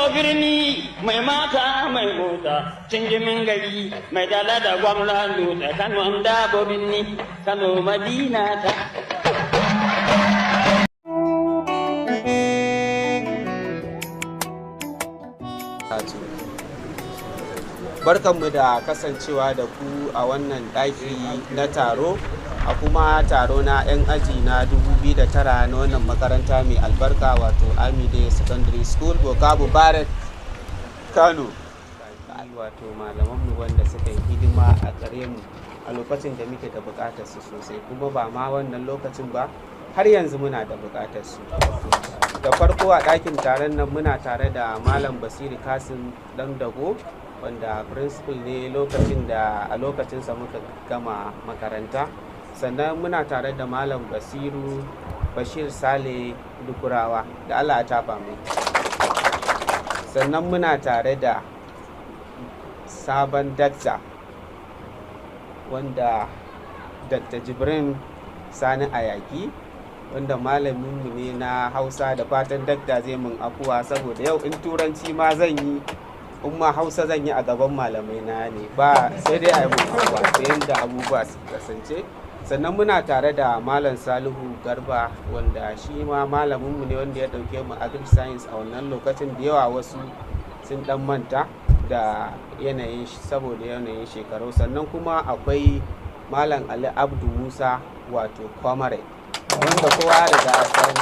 Kano birni mai mata mai mota, cinjimin gari mai dala da gwamnan dutse, Kano dabo birni, Kano madina ta. Barkanmu da kasancewa da ku a wannan ɗaki na taro, a kuma taro na 'yan aji na 2009 na wannan makaranta mai albarka, wato Army Day Secondary School, Bokabu Barrack, Kano. Wato malamanmu wanda suka yi hidima a gare mu a lokacin da muke da buƙatar su sosai, kuma ba ma wannan lokacin ba, har yanzu muna da buƙatar su. Da farko, a ɗakin taron nan muna tare da Malam Basiru Kasim Ɗan Dago, wanda principal ne lokacin da a lokacinsa muka gama makaranta. Sannan muna tare da Malam Basiru Bashir Sale Dukurawa, da Allah a tafa mai. Sannan muna tare da sabon dakta, wanda Dr. Jibrin Sani Ayaki, wanda malaminmu ne na Hausa. Da fatan dakta zai mun afuwa, saboda yau in Turanci ma zan yi, in ma Hausa zan yi, a gaban malamai na ne ba, sai dai a yi mun afuwa da yadda abubuwa su kasance. Sannan muna tare da Malam Salihu Garba, wanda shi ma malaminmu ne, wanda ya ɗauke mu agri science a wannan lokacin. Da yawa wasu sun dan manta da yanayin, saboda yanayin shekaru. Sannan kuma akwai Malam Ali Abdu Musa, wato comrade, wanda kowa riga san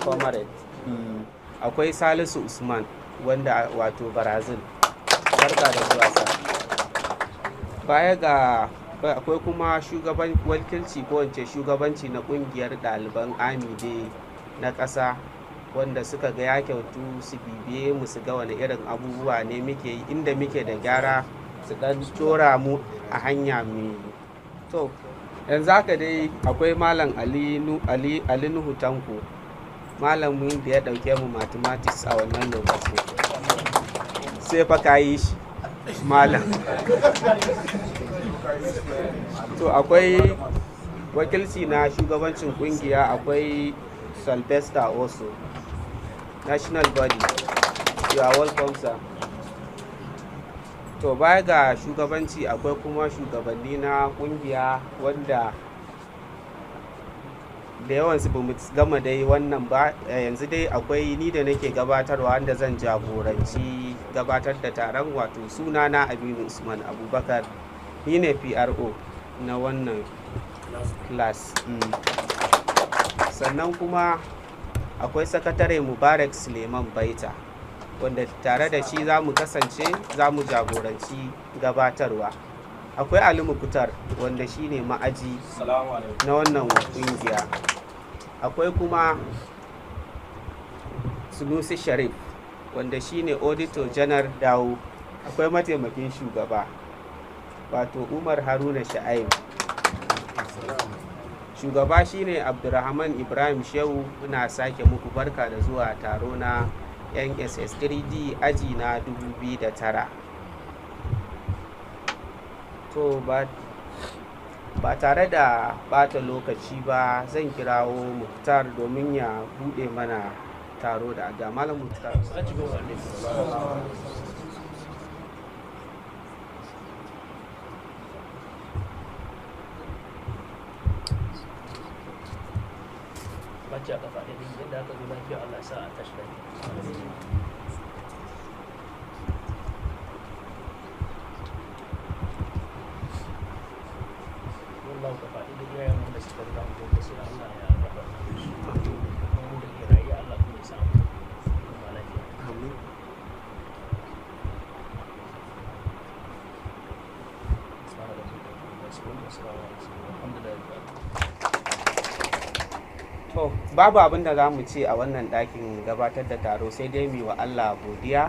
comrade. Akwai Salisu Usman, wanda wato Brazil, barka da zuwa sa. Baya ga akwai kuma shugaban wakilci, ko wance shugabanci na kungiyar ɗaliban Army Day na ƙasa, wanda suka ga ya kyautu su bibiye mu, su ga wani irin abubuwa ne muke yi, inda muke da gyara su dan tora mu a hanya mai. To, yanzu haka dai akwai Malam Ali Nuhu Tanko, malamin da ya dauke mu mathematics a wannan lokaci. Sai fa ka yi shi, malam. To, akwai wakilci na shugabancin kungiya, akwai Sylvester Oso, national body. You are welcome, sir. To, baya ga shugabanci, akwai kuma shugabanni na kungiya, wanda da yawansu ba mu gama dai wannan ba. Yanzu dai akwai ni da nake gabatarwa, wanda zan jagoranci gabatar da taron, wato suna na Aminu Usman Abubakar, ni ne PRO na wannan class. Sannan kuma akwai Sakatare Mubarak Suleiman Baita, wanda tare da shi za mu kasance, za mu jagoranci gabatarwa. Akwai Ali Mukutar, wanda shi ne ma'aji na wannan kungiya. Akwai kuma Sunusi Sharif, wanda shi ne Auditor Janar Dawo. Akwai mataimakin shugaba, wato Umar Haruna Sha'aib. Shugaba shine Abdulrahman Ibrahim Shehu. Muna sake muku barka da zuwa taro na NSS 3D aji na 2009. To, ba tare da bata lokaci ba, zan kirawo Muktar domin ya bude mana taro da addu'a. Malam Muktar. Bacci a kafa ɗaya, yadda aka zo lafiya, Allah ya sa a tashi lafiya. Wallahu, kafa ɗaya da iyayen mu da suka riga mu da sai Allah ya gafarta musu. Kuma mu da ke raye, Allah kuma ya sa mu kuma lafiya. Amin. Subhana rabbika rabbil izzati amma yasifun, alhamdulillahi rabbil alamin. To, babu abin da za mu ce a wannan ɗakin gabatar da taro, sai dai mu wa Allah godiya,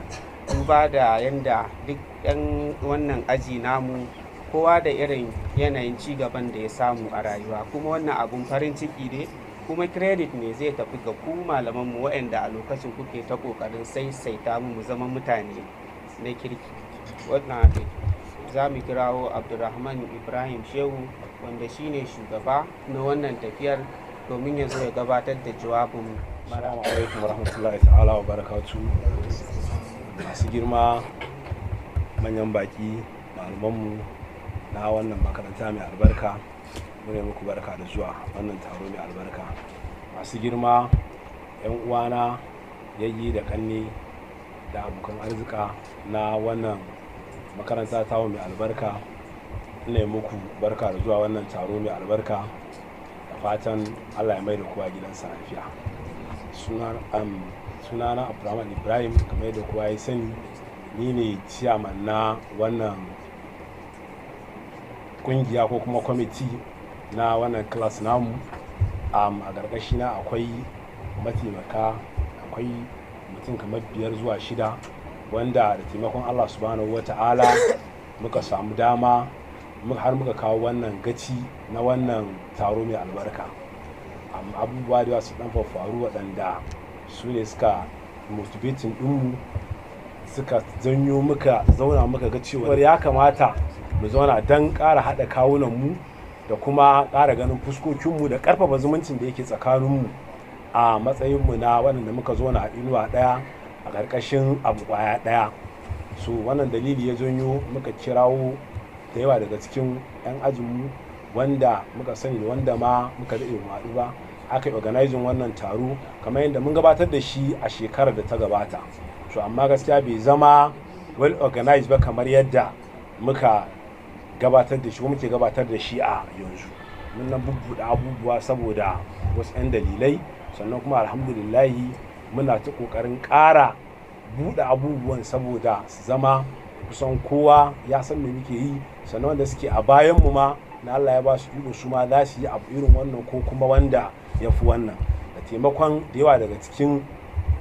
duba da yanda duk 'yan wannan aji namu, kowa da irin yanayin ci gaban da ya samu a rayuwa. Kuma wannan abun farin ciki ne, kuma credit ne zai tafi ga ku malamanmu, waɗanda a lokacin kuke ta ƙoƙarin saisaita mu mu zama mutane na kirki. Wannan za mu kirawo Abdulrahman Ibrahim Shehu, wanda shine shugaba na wannan tafiyar, domin ya zo ya gabatar da jawabin. Assalamu alaikum warahmatullahi ta'ala wa barakatu. Masu girma manyan baki, malamanmu na wannan makaranta mai albarka, mune muku barka da zuwa wannan taro mai albarka. Masu girma 'yan uwana, yayyi da kanne da abokan arzika na wannan makaranta tawo mai albarka, ina muku barka da zuwa wannan taro mai albarka, da fatan Allah ya mai da kowa gidansa lafiya. Sunana Abdulrahman Ibrahim. Kamar yadda kowa ya sani, ni ne ciyaman na wannan kungiya ko kuma kwamiti na wannan class namu. A ƙarƙashi na akwai mataimaka, akwai mutum kamar biyar zuwa shida, wanda da taimakon Allah Subhanahu wata'ala muka samu dama har muka kawo wannan gaci na wannan taro mai albarka. Abubuwa da su dan faru waɗanda su ne suka motivating ɗinmu, suka janyo muka zauna, muka ga cewa ya kamata mu zauna don ƙara haɗa kawunanmu da kuma ƙara ganin fuskokinmu da ƙarfafa zumuncin da yake tsakaninmu a matsayinmu na waɗanda muka zauna a inuwa ɗaya, a ƙarƙashin abu ƙwaya ɗaya. So wannan dalili ya janyo muka kirawo da yawa daga cikin 'yan ajinmu, wanda muka sani da wanda ma muka daɗe mu haɗu ba, aka yi organizing wannan taro kamar yadda mun gabatar da shi a shekarar da ta gabata. So amma gaskiya bai zama well organized ba kamar yadda muka gabatar da shi ko muke gabatar da shi a yanzu. Mun nan bubbuɗe abubuwa saboda wasu 'yan dalilai. Sannan kuma alhamdulillahi muna ta ƙoƙarin ƙara buɗe abubuwan saboda su zama kusan kowa ya san me muke yi. Sannan wanda suke a bayanmu ma na Allah ya ba su iko, su ma za su yi abu irin wannan ko kuma wanda ya fi wannan, da taimakon da yawa daga cikin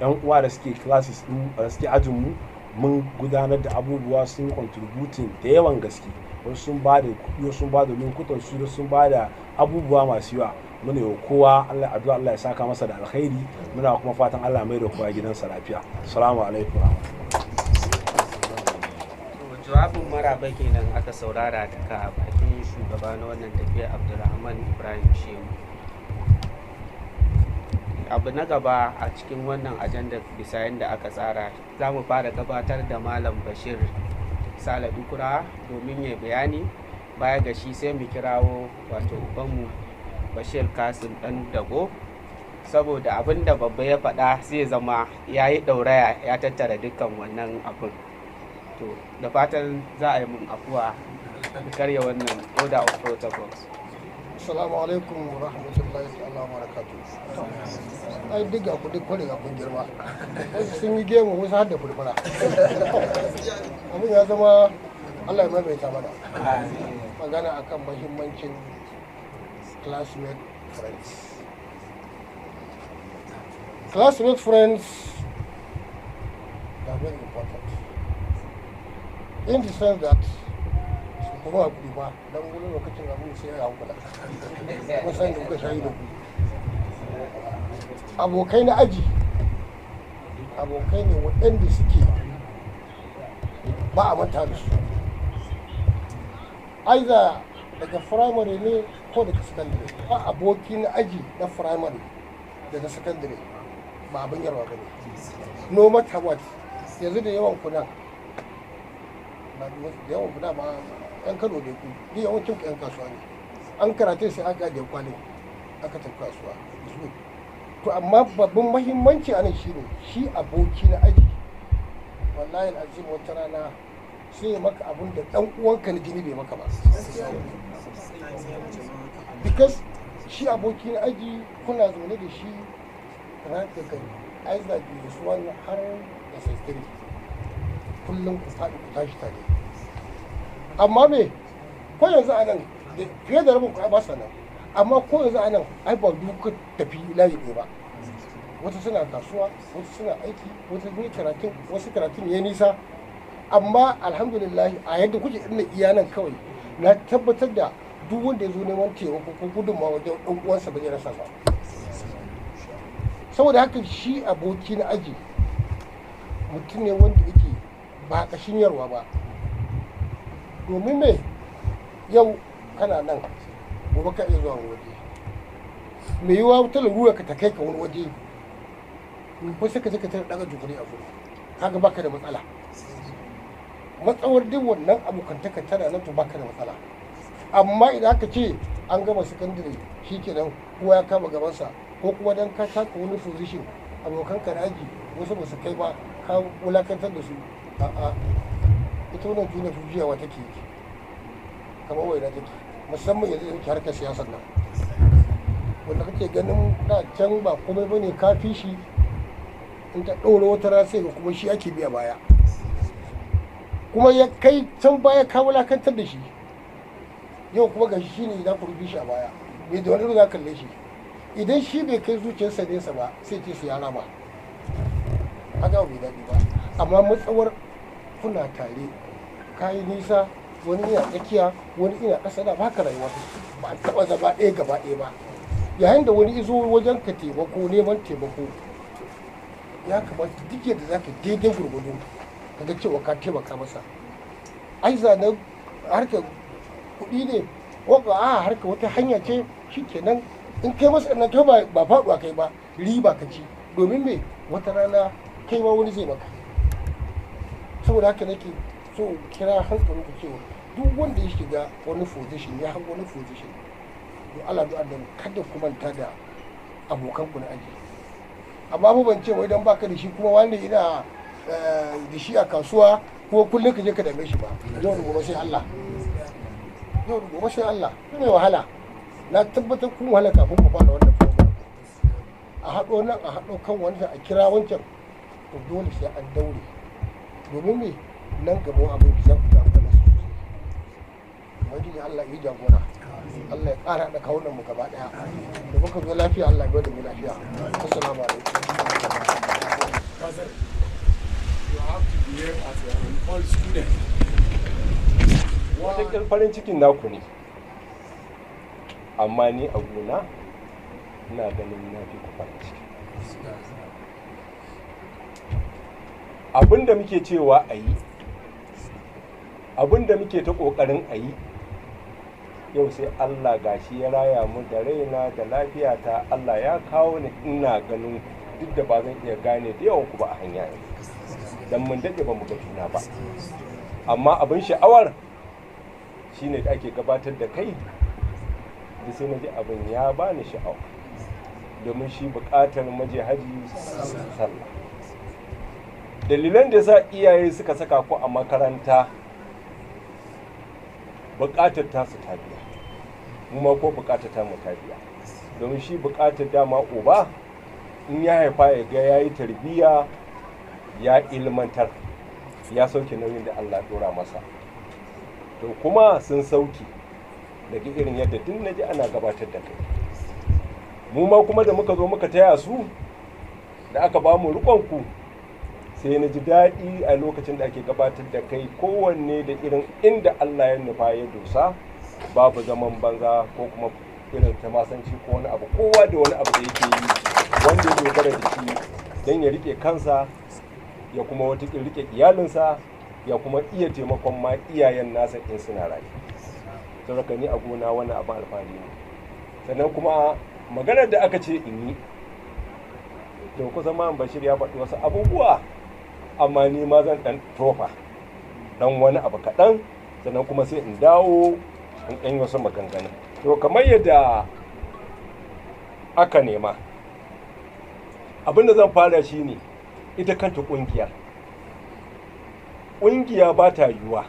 'yan uwa da suke classes din da suke ajinmu. Mun gudanar da abubuwa, sun yi contributing da yawan gaske. Wasu sun ba da kuɗi, wasu sun ba da lokutan su, sun ba da abubuwa masu yawa. Muna yi kowa Allah addu'a, Allah ya saka masa da alkhairi. Muna kuma fatan Allah mai da kowa gidansa lafiya. Assalamu alaikum. Jawabin maraba kenan aka saurara daga bakin shugaba na wannan tafiya, Abdulrahman Ibrahim Shehu. Abu na gaba a cikin wannan ajandar, bisa yadda aka tsara, za mu fara gabatar da Malam Bashir Sale Dukura domin ya bayani. Baya ga shi sai mu kirawo wato ubanmu Bashir Kasim Dan Dago, saboda abin da babba ya faɗa zai zama ya yi ɗauraya, ya tattara dukkan wannan abin. To da fatan za a yi mun afuwa karya wannan order of protocols. Assalamu alaikum wa rahmatullahi ta'ala wa barakatuh. Ai duk ga ku, duk kun riga kun girma. Wasu sun yi gemu, wasu har da furfura. Abin ya zama Allah ya maimaita mana. Magana akan mahimmancin classmate friends. Classmate friends are very important. In the sense that su kuma hakuri ba don wani lokacin abin sai ya hankula, mun san da kuka shayi da ku. Abokai na aji abokai ne waɗanda suke ba a manta da su, either daga firamare ne ko daga sakandare. Ba aboki na aji na firamare da na sakandare ba abin yarwa ba ne, no matter what. Yanzu da yawan kuna, da yawan kuna ba yan Kano ne, ku ni yawancin ku yan kasuwa ne. An karate sai aka ajiye kwalin, aka tafi kasuwa. To amma babban mahimmanci anan shine shi aboki na aji, wallahi azim, wata rana sai ya maka abun da dan uwanka na jini bai maka ba, because shi aboki na aji kuna zaune da shi ran daga either JS1 har SS3, kullum ku faɗi ku tashi tare. Amma me, ko yanzu a nan fiye da rabin ku ba sa nan, amma ko yanzu a nan ai ba duk tafi layi ɗaya ba. Wasu suna kasuwa, wasu suna aiki, wasu sun yi karatun, wasu karatun ya nisa. Amma alhamdulillah, a yadda kuke ina iya nan kawai na tabbatar da duk wanda ya zo neman taimako ko gudunmawa wajen ɗan uwansa ba zai rasa sa. Saboda haka shi aboki na aji mutum ne wanda yake ba kashin yarwa ba, domin me, yau kana nan, gobe ka iya zuwa wani waje. Mai yiwuwa wata larura ka ta kai ka wani waje, ko sai ka je ka tara daga jukuri a gudu. Kaga baka da matsala. Matsawar duk wannan abokantaka tana nan, to baka da matsala. Amma idan aka ce an gama sakandare shikenan, kowa ya kama gabansa, ko kuma dan ka taka wani position, abokan ka na aji wasu ba su kai ba, ka wulakantar da su, a'a. Ita wannan juna juyawa take yi kamar waina take, musamman yanzu da muke harkar siyasar nan, wanda kake ganin da can ba komai bane ka fi shi, in ta ɗora wata rana sai ga kuma shi ake biya baya, kuma ya kai can baya ka wulakantar da shi, yau kuma ga shi ne za ku rufe shi a baya. Me da wani za kalle shi? Idan shi bai kai zuciyarsa nesa ba, sai ce su yara ba haka bai daɗi ba. Amma matsawar kuna tare, ka yi nisa, wani ina tsakiya, wani ina ƙasa, da baka rayuwa ba a taɓa zama ɗaya gaba ɗaya ba. Yayin da wani izo wajen ka taimako, neman taimako, ya kamata duk yadda za ka daidai gurgudu ka ga cewa ka taimaka masa. Ai zanen harkar kuɗi ne ko a harka wata hanya ce, shikenan, in kai masa nan, kai ba faɗuwa kai ba, riba ka ci. Domin me? Wata rana kai ma wani zai maka. Saboda haka nake so kira hankalin ku cewa duk wanda ya shiga wani position, ya hau wani position, don Allah, don annabi, kada ku manta da abokan ku na aji. Amma ba ban ce wai dan baka da shi kuma wani ina da shi a kasuwa ko kullum ka je ka dame shi ba. Yau da gobe sai Allah, yau da gobe sai Allah. Mai wahala, na tabbatar kun wahala kafin ku fara wannan program. A haɗo nan, a haɗo kan wancan, a kira wancan, to dole sai an daure. Domin me? Nan gaba abin za ku ga amfanin su sosai. Ubangiji Allah ya jagora, Allah ya ƙara haɗa kawunan mu gaba ɗaya. Da muka zo lafiya, Allah ya da mu lafiya. Assalamu alaikum. You have to behave as an old student. Wataƙil farin cikin naku ne, amma ni a gona ina ganin na fi ku farin ciki. Abin da muke cewa a yi, abin da muke ta ƙoƙarin a yi, yau sai Allah gashi ya raya mu da raina da lafiyata, Allah ya kawo ni ina ganin ku, duk da ba zan iya gane da yawan ku ba a hanya yanzu, don mun daɗe ba mu ga juna ba. Amma abin sha'awar shine da ake gabatar da kai da sai na ji abin ya bani sha'awa, domin shi buƙatar maje haji sallah. Dalilan da sa iyaye suka saka ku a makaranta, buƙatar tasu ta biya, mu ma ko buƙatar ta mu ta biya. Domin shi buƙatar dama uba in ya haifa ya ga ya yi tarbiyya, ya ilmantar, ya sauke nauyin da Allah ɗora masa. To kuma sun sauke daga irin yadda duk na ji ana gabatar da kai. Mu ma kuma da muka zo muka taya su, da aka ba mu riƙonku, sai na ji daɗi a lokacin da ake gabatar da kai, kowanne da irin inda Allah ya nufa ya dosa, babu zaman banza ko kuma irin tamasanci ko wani abu. Kowa da wani abu da yake yi wanda ya dogara da shi don ya rike kansa, ya kuma wata rike iyalinsa, ya kuma iya taimakon ma iyayen nasa in suna rayu. Saboda ni a gona wani abin alfahari ne. Sannan kuma maganar da aka ce in yi, to kusan ma Bashir ya faɗi wasu abubuwa, amma ni ma zan ɗan tofa ɗan wani abu kaɗan, sannan kuma sai in dawo in ɗan wasu maganganu. To kamar yadda aka nema, abin da zan fara shine ita kanta ƙungiyar. Ƙungiya ba ta yiwuwa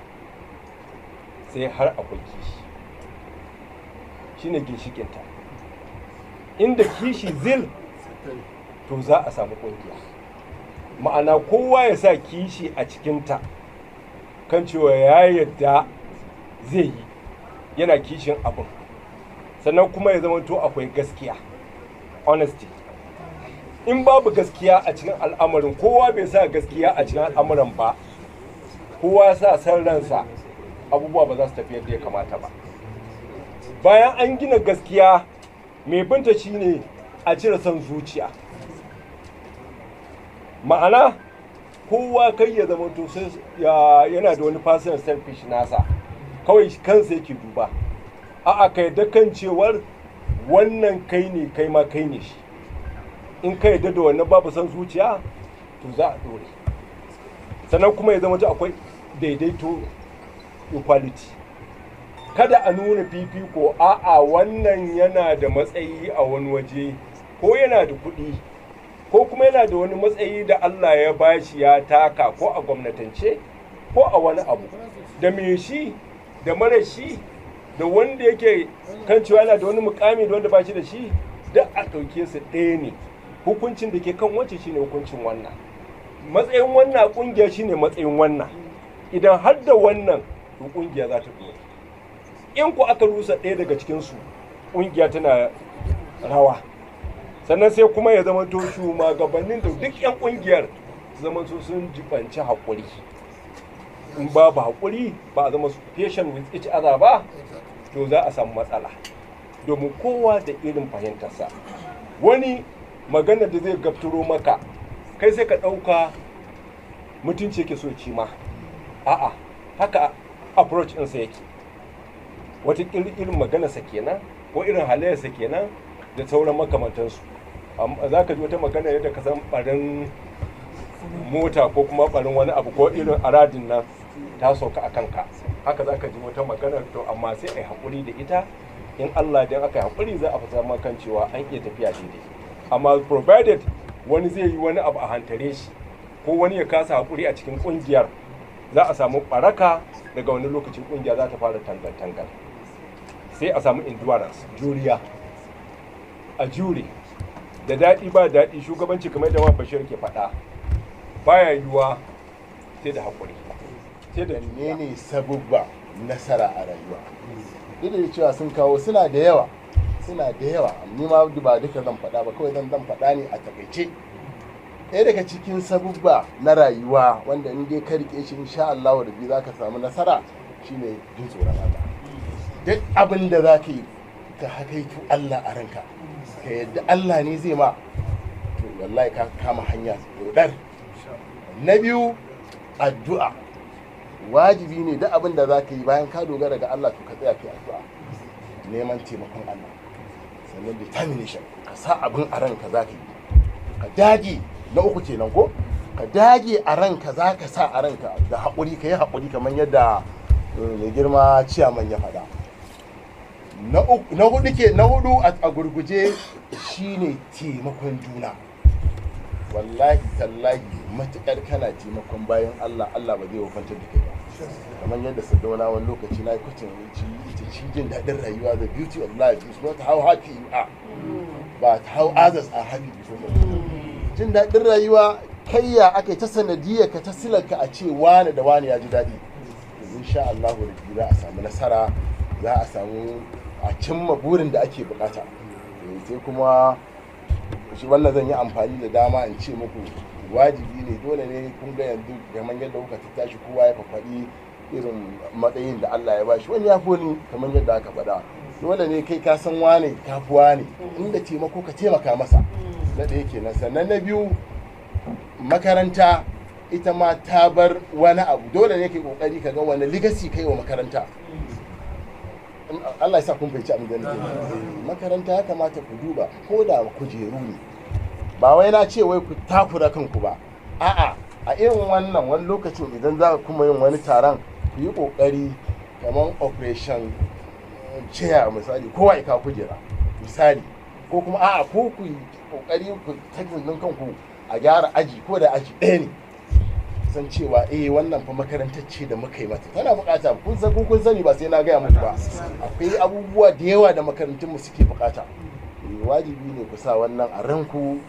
sai har akwai kishi, shine ginshikinta. Inda kishi zil, to za a samu ƙungiya. Ma'ana kowa ya sa kishi a cikinta kan cewa ya yadda zai yi, yana kishin abin. Sannan kuma ya zama to akwai gaskiya, honesty. In babu gaskiya a cikin al'amarin, kowa bai sa gaskiya a cikin al'amuran ba, kowa sa san ransa, abubuwa ba za su tafi yadda ya kamata ba. Bayan an gina gaskiya, mai binta shine a cire son zuciya. Ma'ana kowa kai ya zama to yana da wani personal selfish nasa, kawai kansa yake duba. A'a, ka yadda kan cewar wannan kai ne, kai ma kai ne shi. In ka yadda da wannan, babu son zuciya, to za a dore. Sannan kuma ya zama akwai daidaito, equality. Kada a nuna fifiko, a'a, wannan yana da matsayi a wani waje, ko yana da kuɗi, ko kuma yana da wani matsayi da Allah ya bashi ya taka, ko a gwamnatance ko a wani abu, da me shi da mara shi, da wanda yake kan cewa yana da wani mukami da wanda ba shi da shi, duk a ɗauke su ɗaya ne. Hukuncin da ke kan wancan shine hukuncin wannan, matsayin wannan ƙungiya shine matsayin wannan. Idan har da wannan, to ƙungiya za ta ɗore. In ku aka rusa ɗaya daga cikinsu, ƙungiya tana rawa. Sannan sai kuma ya zama to shugabannin da duk 'yan ƙungiyar su zama su sun jibanci haƙuri. In babu haƙuri, ba a zama patient with each other ba, to za a samu matsala, domin kowa da irin fahimtarsa. Wani magana da zai gafturo maka, kai sai ka ɗauka mutunci yake so ci ma. A'a, haka approach ɗinsa yake, wata irin maganarsa kenan ko irin halayyarsa kenan da sauran makamantansu. Za ka ji wata magana yadda ka san barin mota ko kuma barin wani abu ko irin aradin nan ta sauka a kanka, haka za ka ji wata magana. To amma sai a yi haƙuri da ita. In Allah dan aka yi haƙuri, za a fi kan cewa an iya tafiya daidai. Amma provided wani zai yi wani abu a hantare shi, ko wani ya kasa haƙuri a cikin ƙungiyar, za a samu ɓaraka. Daga wani lokacin ƙungiya za ta fara tangal-tangal. Sai a samu endurance, juriya, a jure da daɗi ba daɗi. Shugabanci, kamar da Bashir ke faɗa, baya yiwuwa sai da haƙuri, sai da Menene sabubba nasara a rayuwa? Duk da cewa sun kawo, suna da yawa, suna da yawa, ni ma ba duka zan faɗa ba, kawai zan faɗa ne a takaice. Ɗaya daga cikin sabubba na rayuwa wanda in dai ka rike shi, insha Allah da bi zaka samu nasara, shine jin tsoron Allah. Duk abin da za ka yi, ka hakaitu Allah a ranka, ka yadda Allah ne zai ma, to wallahi ka kama hanya dodar. Na biyu, addu'a. Wajibi ne duk abin da za ka yi, bayan ka dogara ga Allah, to ka tsaya kai addu'a neman taimakon Allah. Sannan determination, ka sa abin a ranka za ka yi, ka dage. Na uku kenan, ko ka dage a ranka, za ka sa a ranka da haƙuri, ka yi haƙuri kamar yadda mai girma ciyaman ya faɗa. Na hudu ke, na hudu a gurguje, shine taimakon juna. Wallahi tallahi, matukar kana taimakon bayan Allah, Allah ba zai wofantar da kai ba. Kamar yadda Sardauna wani lokaci na yi kwacin ita ci, jin daɗin rayuwa, the beauty of life is not how happy you are, but how others are happy because of you. Jin daɗin rayuwa, kai ya aka yi ta sanadiyar ka, ta silarka, a ce wane da wane ya ji daɗi. Insha Allah da za a samu nasara, za a samu a cimma burin da ake bukata. Sai kuma shi wannan, zan yi amfani da dama in ce muku wajibi ne, dole ne. Kun ga yanzu kamar yadda kuka tattashi, kowa ya faɗi irin matsayin da Allah ya bashi, wani ya fi wani, kamar yadda aka faɗa. Dole ne kai ka san wane ka fi wane, inda taimako ka taimaka masa. Na ɗaya kenan. Sannan na biyu, makaranta ita ma ta bar wani abu. Dole ne kai kokari ka ga wani legacy kai wa makaranta. Allah ya sa kun fahimci abin da nake. Makaranta ya kamata ku duba ko da kujeru ne. Ba wai na ce wai ku takura kanku ba, a'a. A irin wannan wani lokacin, idan za ku kuma yin wani taron, ku yi kokari kamar operation chair misali, kowa ya kawo kujera misali, ko kuma a'a, ko ku yi kokari ku takin din kanku a gyara aji, ko da aji ɗaya ne, san cewa eh, wannan fa makarantar ce da muka yi mata, tana bukata. Kun san, kun sani, ba sai na gaya muku ba, akwai abubuwa da yawa da makarantun mu suke bukata. Wajibi ne ku sa wannan a ranku,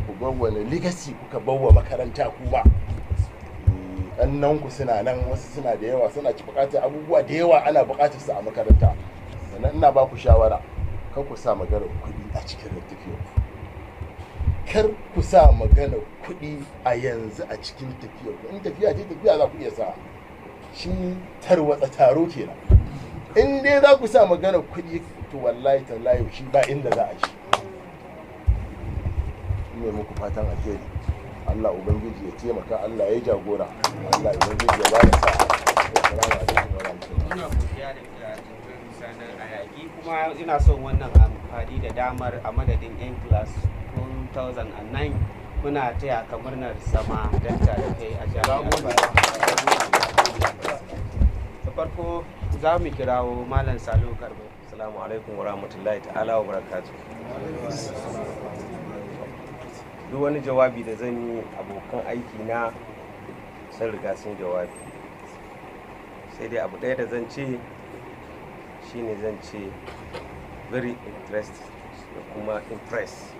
ku bar wani legacy kuka bawa makaranta. Kuma ɗannan ku suna nan, wasu suna da yawa, suna ci bukatar abubuwa da yawa, ana bukatar su a makaranta. Sannan ina ba ku shawara, kar ku sa maganar kuɗi a cikin tafiyar ku. Kar ku sa magana kuɗi a yanzu a cikin tafiyar ku. In tafiya ce tafiya, za ku iya sa shi tarwatsa taro kenan. In dai za ku sa magana kuɗi, to wallahi tallahi shi ba inda za a shi. Ne muku fatan alheri. Allah ubangiji ya taimaka, Allah ya jagora, Allah ubangiji ya bada sa'a. Assalamu alaikum wa rahmatullahi. Muna godiya da Jibrin Sani Ayaki. Kuma ina son wannan amfani da damar a madadin yan class 2009. Muna taya ka murnar zama dakta da kai a jami'ar. Da farko za mu kirawo Malam Salo Garba. Assalamu alaikum wa rahmatullahi ta'ala wa barakatu. Duk wani jawabi da zan yi, abokan aiki na sun riga sun jawabi. Sai dai abu ɗaya da zan ce shine zan ce very interested da kuma impress.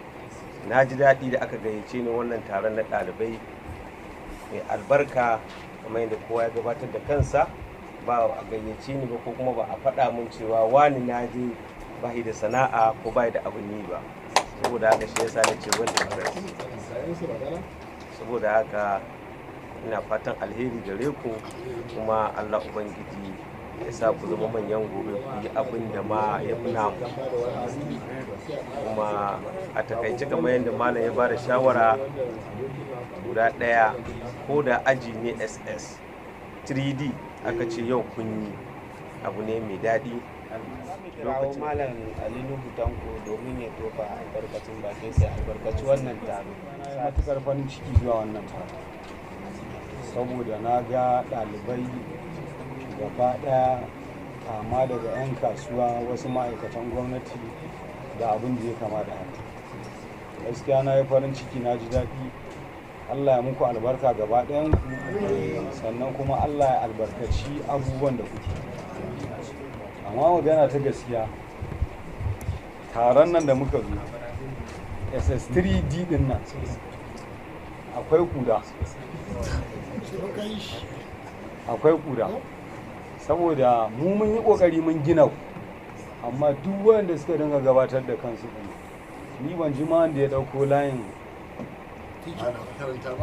Na ji daɗi da aka gayyace ni wannan taron na ɗalibai mai albarka. Kamar yadda kowa ya gabatar da kansa, ba a gayyace ni ba ko kuma ba a faɗa mun cewa wani na je ba da sana'a ko ba da abin yi ba. Saboda haka shi yasa na ce well impressed. Saboda haka ina fatan alheri gare ku, kuma Allah Ubangiji ya sa ku zama manyan gobe, ku yi abin da ma ya fi namu. Kuma a takaice, kamar yadda malam ya bada shawara guda ɗaya, ko da aji ne SS 3D aka ce yau kun yi, abu ne mai daɗi. Kirawo Malam Ali Nuhu Tanko domin ya tofa albarkacin bakin sai albarkaci wannan taro. Na matukar farin ciki zuwa wannan taro saboda na ga ɗalibai gaba ɗaya, kama daga 'yan kasuwa, wasu ma'aikatan gwamnati da abin da ya kama da haka. Gaskiya na yi farin ciki, na ji daɗi. Allah ya muku albarka gaba ɗayanku, sannan kuma Allah ya albarkaci abubuwan da kuke. Amma magana ta gaskiya, taron nan da muka zo SS3D din nan, akwai kura, akwai kura, saboda mu mun yi kokari mun gina ku, amma duk wanda suka dinga gabatar da kansu din, ni ban ji ma wanda ya dauko layin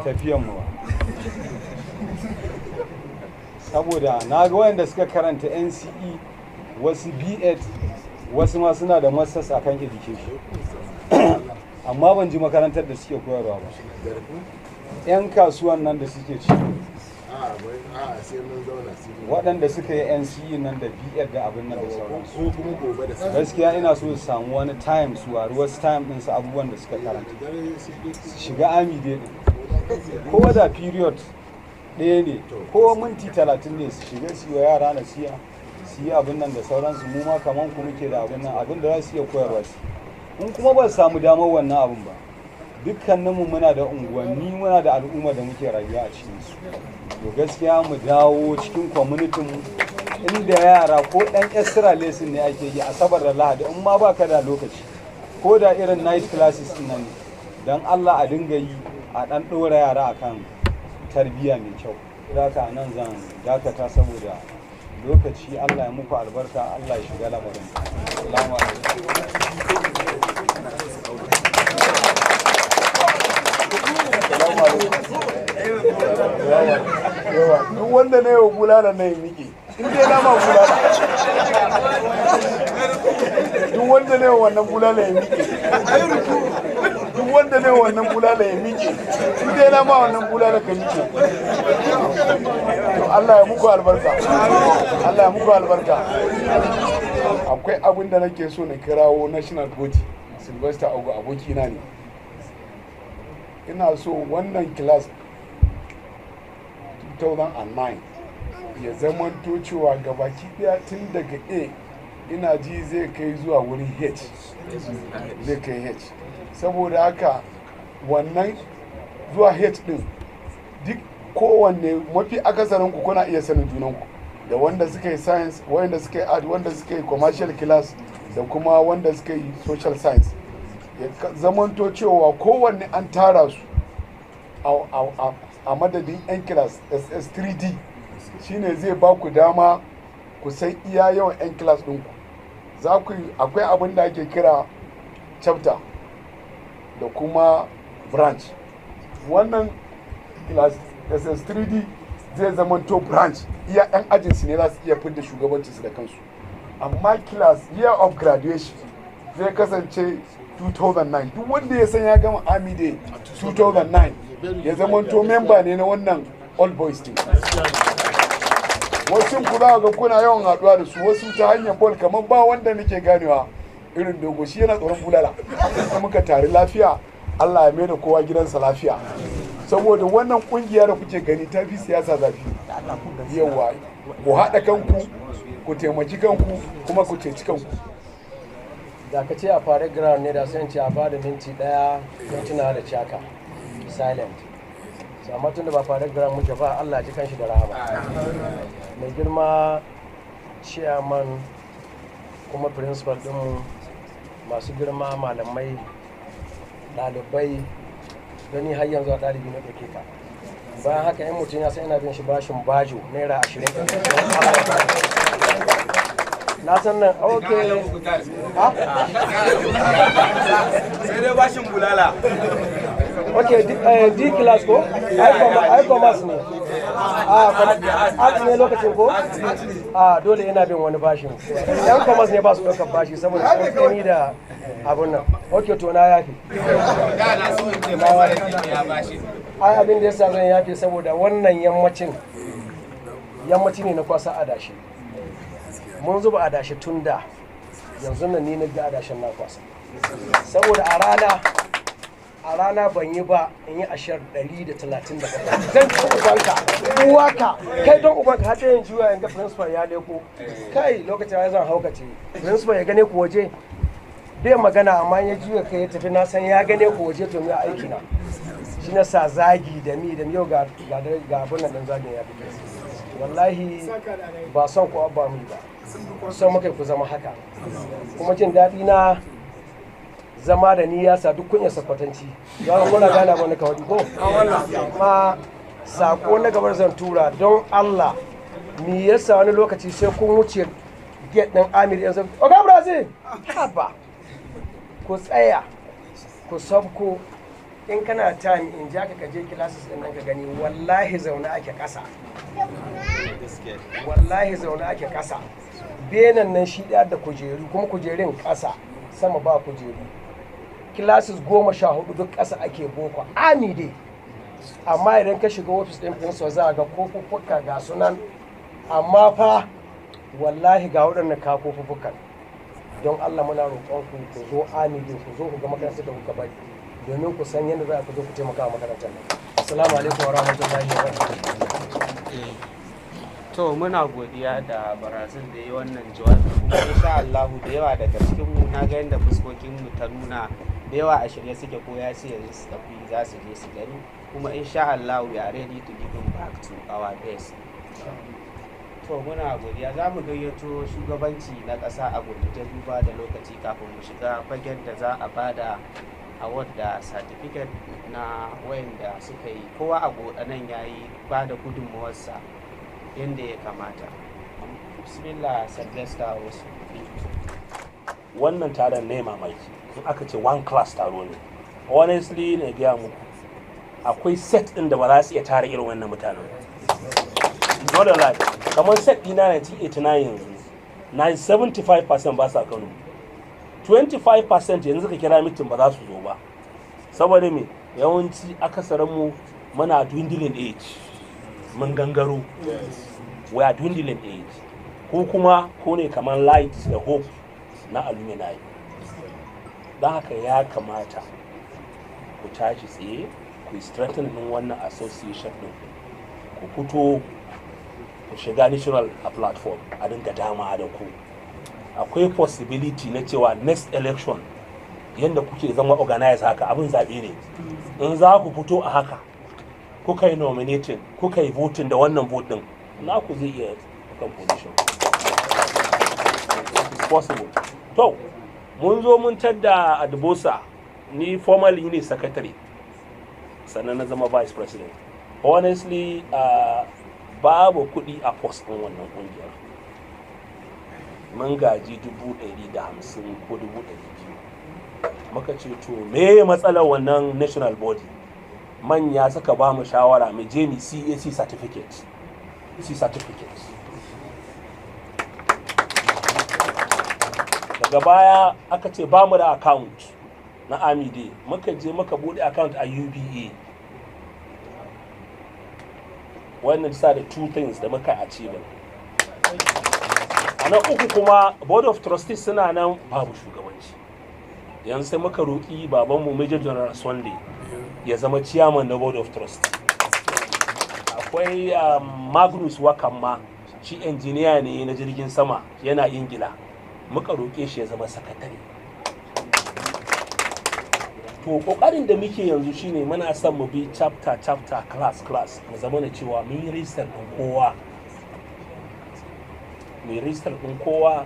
tafiyan mu ba, saboda na ga wanda suka karanta NCE, wasu B8, wasu ma suna da masters akan education, amma ban ji makarantar da suke koyarwa ba. 'Yan kasuwan nan da suke ci, waɗanda suka yi NCE nan da B8 da abin nan da sauransu, gaskiya ina so su samu wani time, su wari wasu time ɗin su, abubuwan da suka karanta, su shiga army day ɗin, ko da period ɗaya ne ko minti 30 ne, su shiga su yi wa yara nasiha, su yi abin nan da sauransu. Mu ma kaman ku muke da abin nan, abin da za su iya koyarwa su. In kuma ba su samu damar wannan abin ba, dukkaninmu muna da unguwanni, muna da al'umma da muke rayuwa a cikinsu. To gaskiya mu dawo cikin community mu, inda yara ko dan extra lesson ne ake yi Asabar da Lahadi, in ma baka da lokaci, ko da irin night classes din nan ne, dan Allah a dinga yi, a dan ɗora yara akan tarbiyya mai kyau. Haka nan zan dakata saboda lokaci. Allah ya muku albarka, Allah ya shiga lamarin. Assalamu alaikum. Yawa, duk wanda na yau bulala na yi miƙe, in dai na ma bulala, duk wanda na yau wannan bulala ya miƙe, duk wanda na yau wannan bulala ya miƙe, in dai na ma wannan bulala ka miƙe. To Allah ya muku albarka, Allah ya muku albarka. Akwai abin da nake so na kirawo national body, Sylvester Ogo abokina ne. Ina so wannan class 2009 ya zamanto cewa gabaki daya tun daga A, ina ji zai kai zuwa wurin H, zai kai H. Saboda haka wannan zuwa H din, duk kowanne mafi akasarin ku kuna iya sanin junanku, da wanda suka yi science, wanda suka yi art, wanda suka yi commercial class, da kuma wanda suka yi social science, ya zamanto cewa kowanne an tara su a madadin 'yan class SS3D. Shine zai ba ku dama ku san iya yawan 'yan class ɗinku. Za ku akwai abin da ake kira chapter da kuma branch. Wannan class SS3D zai zamanto branch, iya 'yan ajinsu ne za su iya fidda shugabancinsu da kansu, amma class year of graduation zai kasance 2009. Duk wanda ya san ya gama army day 2009 ya zamanto member ne na wannan old boys team. Wasu ku za ga kuna yawan haɗuwa da su, wasu ta hanyar ball, kamar ba wanda nake ganewa irin Dogo, shi yana tsoron bulala. Muka tare lafiya. Allah ya mai da kowa gidansa lafiya. Saboda wannan kungiya da kuke gani ta fi siyasa zafi. Yawa, ku haɗa kanku, ku taimaki kanku, kuma ku ceci kanku. Da ka ce a fare ground ne, da sai ce a bada minti 1 don tunawa da Chaka silent. So amma tun da ba fare ground muke ba, Allah ji kanshi da rahama. Mai girma chairman kuma principal dinmu, masu girma malamai, ɗalibai, gani har yanzu a ɗalibi na ɗauke ka. Bayan haka, in mutum ya san ina bin shi bashin bajo ₦20, na san nan. Ok. Sai dai bashin bulala. Ok, D class ko ai commerce ne, a art ne lokacin ko a dole ina bin wani bashin. Yan commerce ne ba su ɗaukar bashi saboda tsantseni da abun nan. Ok, to na yafi. Ai abin da yasa zan yafe, saboda wannan yammacin yammaci ne na kwasa adashi. Mun zuba adashi tun da yanzu nan ni na ga adashin na kwasa, saboda a rana ban yi ba in yi ashar 137. Zan ci ubanka, uwaka kai, don ubanka har yin juya in ga principal ya leko. Kai, lokacin ya zan haukace. Principal ya gane ku waje bai magana, amma ya juya kai ya tafi, na san ya gane ku waje. To me aiki na shi na sa zagi da mi da yau ga ga abun nan dan zagin ya fito. Wallahi ba son ku abba mu ba, son muka ku zama haka. Kuma jin daɗi na zama da ni ya sa duk kun iya Sakwatanci. Za ku kuna gane abin da ka faɗi ko amma sako na gabar zan tura. Don Allah, me yasa wani lokaci sai kun wuce gate ɗin Amir yanzu, "Oga Brazil"? Haba, ku tsaya ku sabko. In kana time, in ja ka je classes din nan ka gani. Wallahi zaune ake ƙasa, wallahi zaune ake ƙasa. Benan nan shi ɗaya da kujeru, kuma kujerun ƙasa, sama ba kujeru. Classes 14 duk ƙasa ake boko Army dai. Amma idan ka shiga ofis ɗin principal, za a ga kofuffuka ga sunan. Amma fa wallahi ga waɗannan kafofuffukan. Don Allah, muna roƙon ku, ku zo Army Day, ku zo ku ga makarantar da kuka bari, domin ku san yadda za ku zo ku taimaka wa makarantar nan. Assalamu alaikum wa rahmatullahi wa barakatuh. To, muna godiya da Barazil da yi wannan jawabi. Kuma insha Allahu, da yawa daga cikin mu, na ga yadda fuskokin mu ta nuna, da yawa a shirye suke. Ko ya ce yanzu su tafi, za su je su gani. Kuma insha Allah, we are ready to give him back to our best. To, muna godiya. Za mu gayyato shugabanci na ƙasa a gurguje, duba da lokaci, kafin mu shiga fagen da za a bada award da certificate na wayanda suka yi. Kowa a goda nan ya yi ba da gudunmawarsa yadda ya kamata. Bismillah, Sylvester. Wasu Wannan taron ne mamaki in aka ce one class taro ne. Honestly, na gaya muku, akwai set din da ba za su iya tara irin wannan mutanen. Not a lie, kamar set dina 1989, yanzu na 75% ba sa Kano, 25% yanzu ka kira meeting ba za su zo ba. Saboda me? Yawanci akasarinmu muna dwindling age, mun gangaro, we are dwindling age. Ko kuma ko ne kamar light da hope na alumni. Don haka ya kamata ku tashi tsaye, ku yi strengthening wannan association din, ku fito ku shiga national platform, a dinga dama da ku. Akwai possibility na cewa next election, yadda kuke zama organize haka, abin zaɓe ne. In za ku fito a haka, kuka yi nominating, kuka yi voting, da wannan vote din naku zai iya kan position. It's possible. To, mun zo mun tadda Adbosa. Ni formally ne secretary, sannan na zama vice president. Honestly, babu kuɗi a post ɗin wannan ƙungiyar. Mun gaji 150,000 ko 200,000. Muka ce, to me matsalar wannan national body? Manya suka ba mu shawara mu je mu CAC certificate, C certificate. Daga baya aka ce ba mu da account na Army Day. Muka je muka bude account a UBA. Wannan sa da two things da muka achieve. A na uku kuma, board of trustees suna nan, babu shugabanci. Yanzu sai muka roƙi babanmu Major General Sunday ya zama chairman na Board of Trust. Akwai Magnus Wakamma, shi engineer ne na jirgin sama, yana Ingila, muka roƙe shi ya zama sakatare. To, ƙoƙarin da muke yanzu shine muna son mu bi chapter chapter, class class, mu zama da cewa mun yi rijistar ɗin kowa, mu yi rijistar ɗin kowa.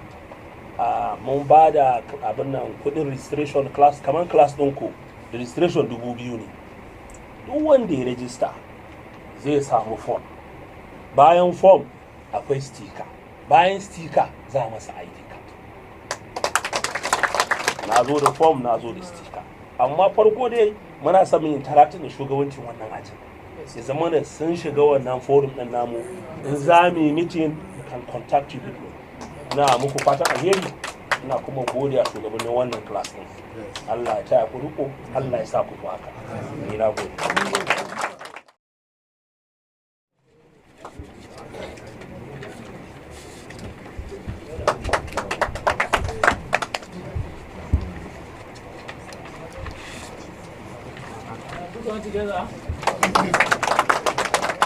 Mun ba da abin nan kudin registration class, kamar class ɗinku registration 2000 ne. Duk wanda ya rajista zai samu form, bayan form akwai sticker, bayan sticker za a masa ID card. Na zo da form, na zo da sticker, amma farko dai muna son mu interacting da shugabancin wannan ajin, ya zama da sun shiga wannan forum ɗin namu. In za mu yi meeting, can contact you people. Na muku fatan alheri, ina kuma gode a shugabannin wannan class din. Allah ya taya ku riko, Allah ya sa ku fi haka. Ni na gode. Put on together.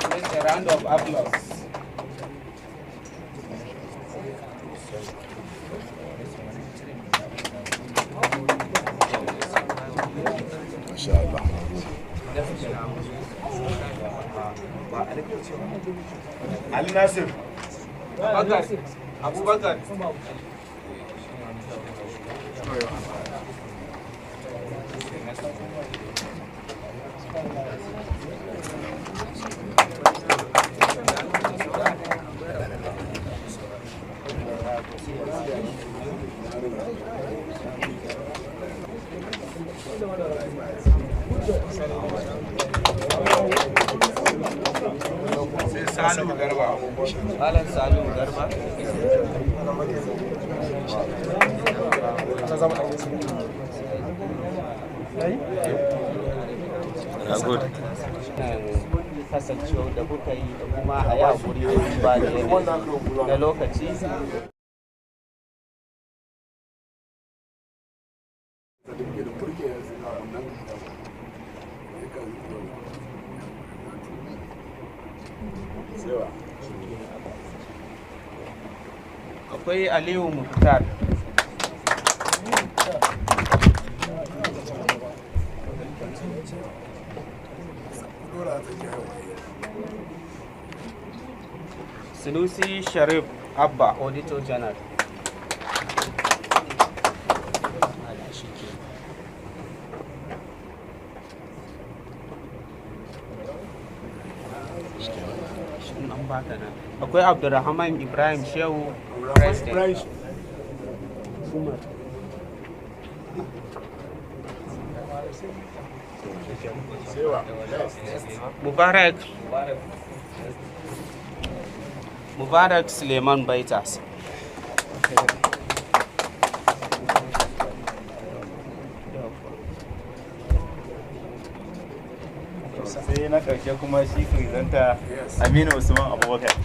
Let's a round of applause. Masha Allah. Ali Nasir. Abubakar. Abubakar. Sai Salu Garba. Malam Salu Garba. Kasancewa da kuka yi da kuma a yi haƙuri ba da yanayi na lokaci. Akwai Aliyu Muktar. Sunusi Sharif Abba, Auditor General. Akwai Abdulrahman Ibrahim Shehu, President. Mubarak Mubarak Suleiman Baitas. Sai na ƙarshe kuma shi presenter Aminu Usman Abubakar.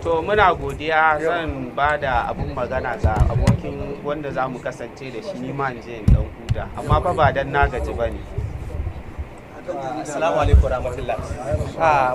To, muna godiya. Zan ba da abun magana ga abokin wanda za mu kasance da shi, nima in je in dan huta, amma fa ba dan na gaji ba ne. Assalamu alaikum rahmatullah.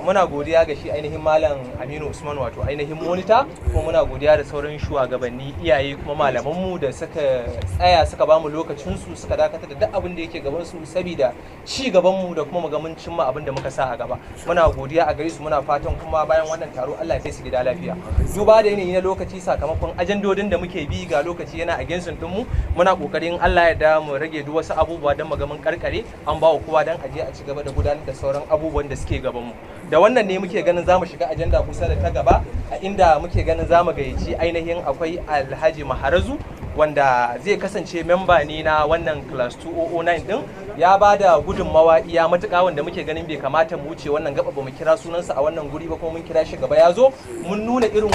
Muna godiya ga shi ainihin Malam Aminu Usman, wato ainihin monitor, kuma muna godiya da sauran shugabanni, iyaye, kuma malamanmu da suka tsaya suka bamu lokacin su, suka dakatar da duk abin da yake gaban su saboda ci gaban mu da kuma mu ga mun cimma abin da muka sa a gaba. Muna godiya a gare su, muna fatan kuma bayan wannan taro Allah ya kai su gida lafiya. Duba da yanayi na lokaci, sakamakon ajandodin da muke bi, ga lokaci yana against din mu, muna kokarin Allah ya da mu rage duk wasu abubuwa don mu ga mun karkare an ba wa kowa don aje a ci gaba da gudanar da sauran abubuwan da suke gabanmu. Da wannan ne muke ganin zamu shiga ajanda kusa da ta gaba, a inda muke ganin zamu gayyaci ainihin akwai Alhaji Maharazu, wanda zai kasance memba ne na wannan class 2009 din. Ya ba da gudunmawa iya matuƙa, wanda muke ganin bai kamata mu wuce wannan gaba ba mu kira sunansa a wannan guri ba, kuma mun kira shi gaba ya zo mun nuna irin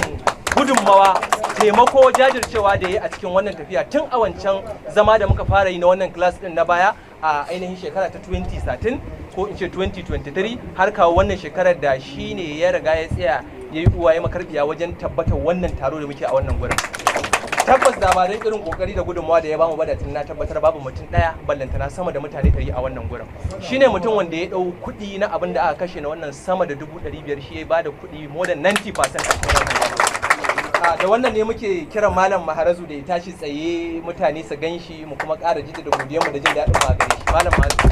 gudunmawa, taimako, jajircewa da ya yi a cikin wannan tafiya tun a wancan zama da muka fara yi na wannan class din na baya. a ainihin shekara ta 2013 ko in ce 2023 har kawo wannan shekarar da shi ne ya riga ya tsaya ya yi uwa ya makarbiya wajen tabbatar wannan taro da muke a wannan gurin. Tabbas da ba don irin kokari da gudunmawa da ya bamu ba, da tun na tabbatar babu mutum daya, ballantana sama da mutane 100 a wannan gurin. Shine mutum wanda ya dau kuɗi na abin da aka kashe na wannan sama da 500,000, shi ya bada kuɗi more than 90% a cikin wannan. Da wannan ne muke kiran Malam Maharazu da ya tashi tsaye, mutane su gan shi, mu kuma ƙara jaddada godiyarmu da jin daɗin ba gare shi, Malam Maharazu.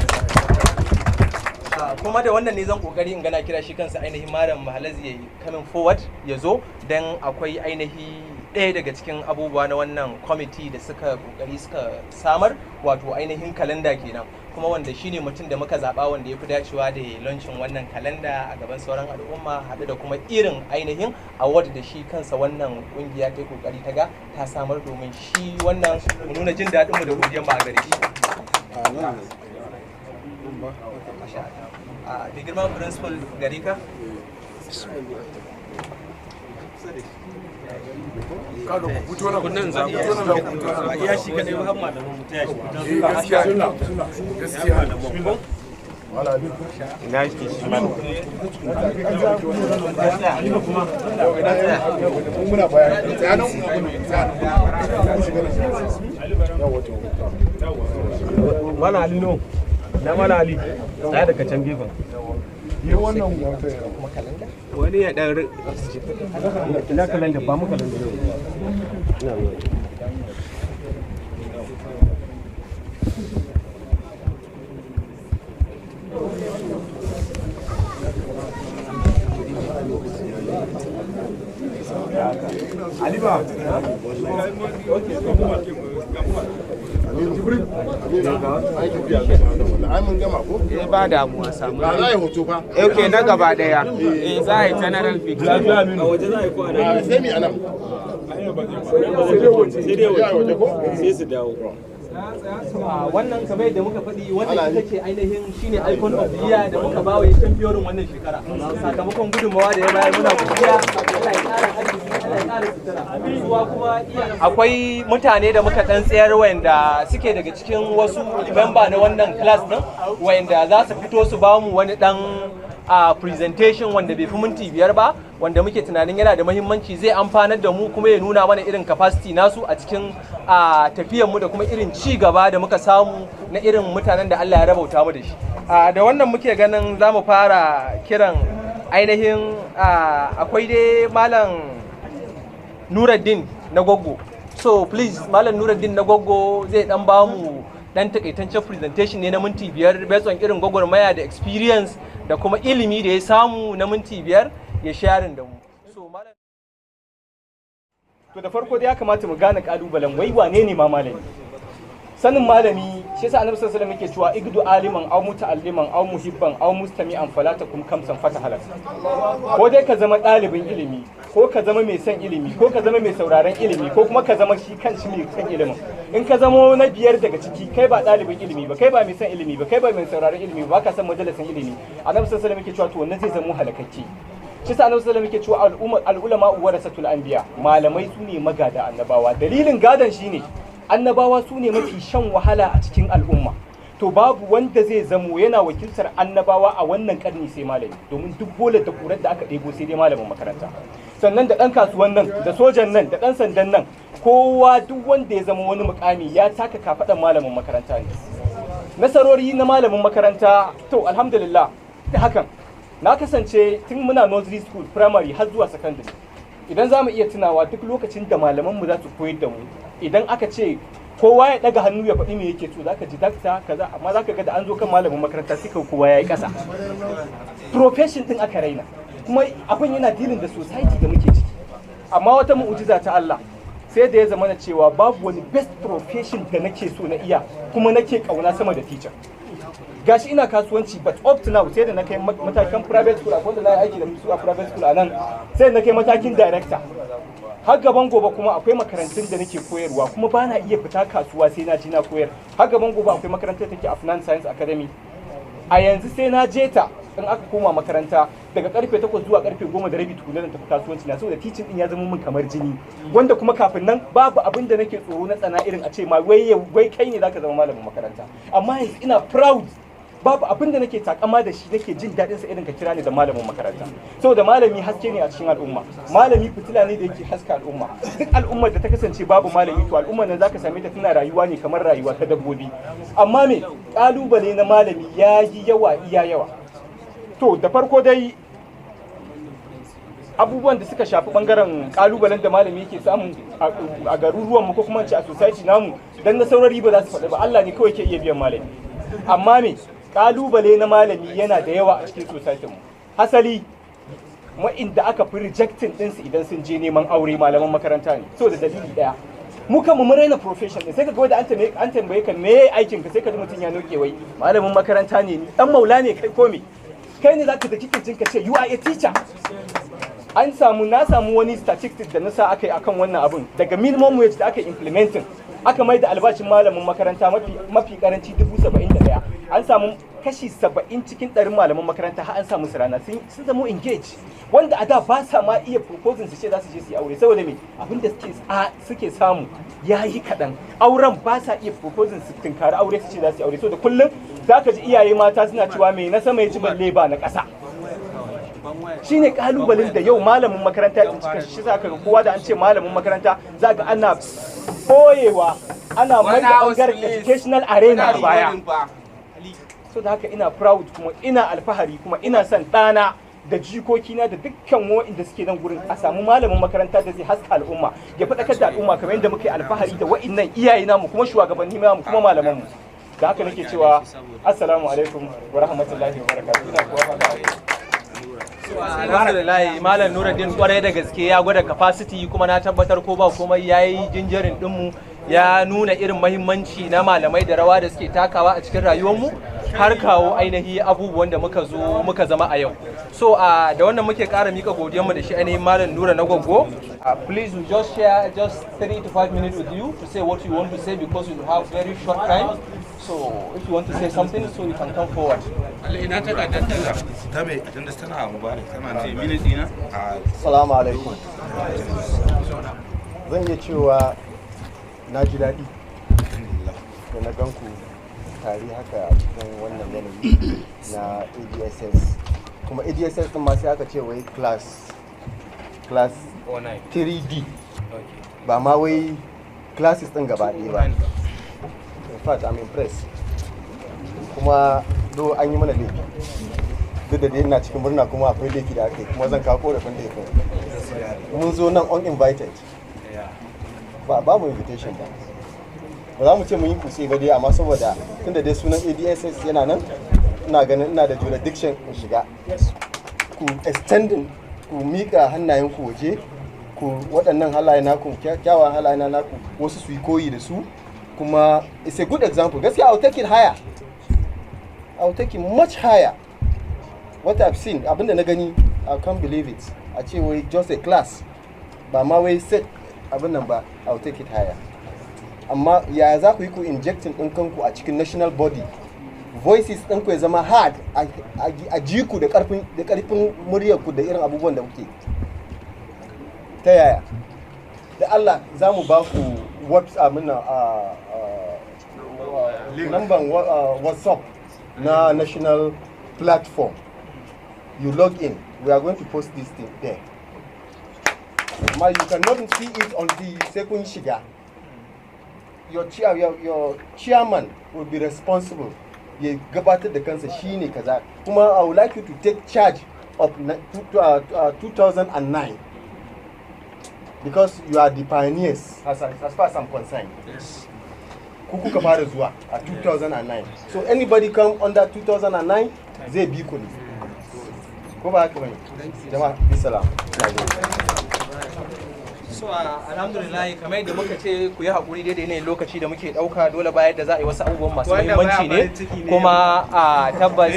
Kuma da wannan ne zan kokari in gana kira shi kansa ainihin Malam Mahalazi ya yi coming forward, ya zo, don akwai ainihi ɗaya daga cikin abubuwa na wannan kwamiti da suka kokari suka samar, wato ainihin kalanda kenan, kuma wanda shine mutum da muka zaɓa wanda ya fi dacewa da ya launching wannan kalanda a gaban sauran al'umma, haɗe da kuma irin ainihin award da shi kansa wannan ƙungiya ta yi kokari ta ga ta samar domin shi wannan, mu nuna jin daɗinmu da godiyar mu a gare shi. Da girma principal, gare ka. Kaga ku fito nan, Nan za ku fito nan, ku fito nan. Iya shi kadai ba, har malaman mu taya shi fito. Eh, gaskiya gaskiya. Ina shi shi ma? Muna baya, tsaya nan, tsaya nan, ku shiga nan. Yawa, to. Malam Ali, no. Na Malam Ali. Tsaya daga can gefen. Yi wannan. Wani ya dan Ina kalanda? Ba mu kalanda yau. Ina zuwa. Ali ba. Ai mun gama ko? Eh, ba damuwa, samu. Ba za a yi hoto fa. Okay, na gaba daya. Eh, za a yi general picture. A waje za a yi ko anan? Sai mi anan. Sai dai waje ko? Sai su dawo. Wannan kamar yadda muka faɗi, wannan ita ce ainihin shine icon of the year da muka bawa ya championin wannan shekara sakamakon gudunmawa da ya bayar. Muna godiya, Allah ya ƙara arziki, Allah ya ƙara sutura. Suwa kuma akwai mutane da muka dan tsayar wanda suke daga cikin wasu member na wannan class din, wanda za su fito su bamu wani dan a presentation wanda bai fi minti 5 ba, wanda muke tunanin yana da mahimmanci, zai amfanar da mu, kuma ya nuna mana irin capacity nasu a cikin a tafiyar mu da kuma irin ci gaba da muka samu na irin mutanen da Allah ya rabauta mu da shi. Da wannan muke ganin za mu fara kiran ainihin akwai dai Malam Nuruddin na Goggo. So please, Malam Nuruddin na Goggo zai dan bamu dan takaitaccen presentation ne na minti 5 based on irin gwagwarmaya da experience da kuma ilimi da ya samu, na minti 5 ya sharing da mu. So malam. To, da farko dai ya kamata mu gane kalubalen, wai wane ne ma malami? Sanin malami, shi yasa Annabi sallallahu alaihi wasallam yake cewa igdu aliman aw muta'alliman aw muhibban aw mustami'an fala takum kamsan fata halak. Ko dai ka zama ɗalibin ilimi, ko ka zama mai son ilimi, ko ka zama mai sauraron ilimi, ko kuma ka zama shi kanshi mai son ilimin. In ka zama na biyar daga ciki, kai ba ɗalibin ilimi ba, kai ba mai son ilimi ba, kai ba mai sauraron ilimi ba, ka san majalisin ilimi, Annabi sallallahu alaihi wasallam yake cewa to wannan zai zama halakakke. Shi sa Annabi sallallahu alaihi wasallam yake cewa al'umma al'ulama warasatul anbiya, malamai su ne magada annabawa. Dalilin gadan shine annabawa su ne mafi shan wahala a cikin al'umma. To, babu wanda zai zamo yana wakiltar annabawa a wannan karni sai malami, domin duk bolar da kurar da aka ɗebo sai dai malamin makaranta. Sannan da ɗan kasuwan nan, da sojan nan, da ɗan sandan nan, kowa, duk wanda ya zama wani mukami ya taka kafaɗan malamin makaranta ne. Nasarori na malamin makaranta, to alhamdulillah, da hakan na kasance tun muna nursery school, primary har zuwa secondary. Idan za mu iya tunawa, duk lokacin da malamanmu za su koyar da mu, idan aka ce kowa ya daga hannu ya faɗi me yake so, zaka ji dakta kaza, amma zaka ga da an zo kan malamin makaranta sai ka kowa yayi ƙasa. Profession din aka raina, kuma abin yana dealing da society da muke ciki. Amma wata mu'ujiza ta Allah, sai da ya zama na cewa babu wani best profession da nake so na iya kuma nake kauna sama da teacher. Gashi ina kasuwanci, but up to now sai da na kai matakan private school, akwai wanda na yi aiki da su a private school a nan, sai da na kai matakin director. Har gaban gobe kuma akwai makarantun da nake koyarwa, kuma ba na iya fita kasuwa sai na ji na koyar. Har gaban gobe akwai makarantar take a Finance Science Academy a yanzu, sai na je ta. In aka koma makaranta daga karfe 8 zuwa karfe 10:30 tukuna zan tafi kasuwanci na, saboda teaching din ya zama min kamar jini, wanda kuma kafin nan babu abin da nake tsoro na tsana irin a ce ma wai wai kai ne zaka zama malamin makaranta. Amma yanzu ina proud, babu abin da nake takama da shi nake jin daɗin sa irin ka kira ni da malamin makaranta, saboda malami haske ne a cikin al'umma, malami fitila ne da yake haska al'umma. Duk al'ummar da ta kasance babu malami, to al'ummar nan zaka same ta tana rayuwa ne kamar rayuwa ta dabbobi. Amma me kalubale na malami ya yi yawa, iya yawa. To da farko dai, abubuwan da suka shafi bangaren kalubalen da malami yake samu a garuruwan mu ko kuma ce a society namu, dan na saurari ba za su faɗi ba, Allah ne kawai ke iya biyan malami. Amma me kalubale na malami yana da yawa a cikin society mu. Hasali wa'inda aka fi rejecting ɗinsu idan sun je neman aure malaman makaranta ne, so da dalili ɗaya, mu kanmu mun raina profession din. Sai ka ga da an tambaye ka me aikin ka, sai ka ji mutum ya noke, wai malamin makaranta ne, ni dan maula ne kai ko me kai ne, zaka da kike ka ce you are a teacher. An samu, na samu wani statistics da na sa aka yi akan wannan abun, daga minimum wage da aka implementing, aka mai da albashin malamin makaranta mafi karanci 71,000, an samu kashi 70% malaman makaranta har an samu su rana sun zama engage, wanda a da ba sa ma iya proposing su ce za su je su yi aure, saboda me? Abin da suke samu ya yi kaɗan. Auren ba sa iya proposing su tunkari aure su ce za su yi aure, saboda kullum za ka ji iyaye mata suna cewa mai na sama ya ci balle ba na ƙasa. Shine kalubalen da yau malamin makaranta ya tsinci kanshi. Shi za ka ga kowa da an ce malamin makaranta, za ga ana boyewa, ana mai da bangaren educational arena a baya. So da haka ina proud kuma ina alfahari kuma ina son ɗana da jikokina da dukkan wa'inda suke nan gurin a samu malamin makaranta da zai haska al'umma, ya faɗakar da al'umma, kamar yadda muke alfahari da wa'innan iyaye namu kuma shugabanni namu kuma malamanmu. Da haka nake cewa assalamu alaikum wa rahmatullahi wa barakatuh. Ina kuwa fata. Alhamdulillah, Malam Nuruddin kwarai da gaske ya gwada capacity, kuma na tabbatar ko ba komai yayi jinjirin dinmu, ya nuna irin mahimmanci na malamai da rawa da suke takawa a cikin rayuwarmu har kawo ainihi abubuwan da muka zo muka zama a yau. So a da wannan muke ƙara mika godiyarmu da shi ainihin Malam Nura na Gwaggo. Please, we just share just 3 to 5 minutes with you to say what you want to say, because you have very short time. So if you want to say something, so you can come forward. Ina takardar ta mai attendance tana Mubarak, tana ce minute dina. Assalamu alaikum. Zan iya cewa na ji daɗi da na gan ku tare haka a cikin wannan yanayi na ADSS. Kuma ADSS ɗin ma sai aka ce wai class 3D. Ba ma wai classes ɗin gaba ɗaya ba. In fact, I'm impressed. Kuma do an yi mana laifi. Duk da dai ina cikin murna, kuma akwai laifi da aka yi, kuma zan kawo korafin laifin. Mun zo nan uninvited. Ba ba mu invitation ba. Ba za mu ce mun yi kutse ba dai, amma saboda tunda dai sunan ADSS yana nan, ina ganin ina da jurisdiction in shiga. Ku extending, ku miƙa hannayenku waje, ku waɗannan halaye naku, kyawawan halaye naku, wasu su yi koyi da su. Kuma it's a good example. Gaskiya, I'll take it higher. I'll take it much higher. What I've seen, abinda na gani, I can't believe it. A ce wai just a class, ba ma wai set abin nan ba, I'll take it higher. Amma ya za ku yi ku injecting ɗin kanku a cikin national body? Voices ɗinku ya zama hard a ji ku da ƙarfin muryarku da irin abubuwan da kuke. Ta yaya? Da Allah za mu ba ku WhatsApp muna a number WhatsApp na national platform. You log in. We are going to post this thing there. Amma you cannot see it until sai kun shiga. Your chairman will be responsible. Ya gabatar da kansa shine kaza. Kuma I would like you to take charge of 2009, because you are the pioneers as far as I'm concerned. Yes. Ku kuka fara zuwa a 2009. So anybody come under 2009 zai bi ku ne. Ko ba haka bane? Jama'a, bisalam. So alhamdulillah, kamar yadda muka ce, ku yi haƙuri daidai yanayin lokaci da muke ɗauka, dole bayar da za a yi wasu abubuwan masu Wanda baya muhimmanci ne. Farin ciki ne. Kuma a tabbas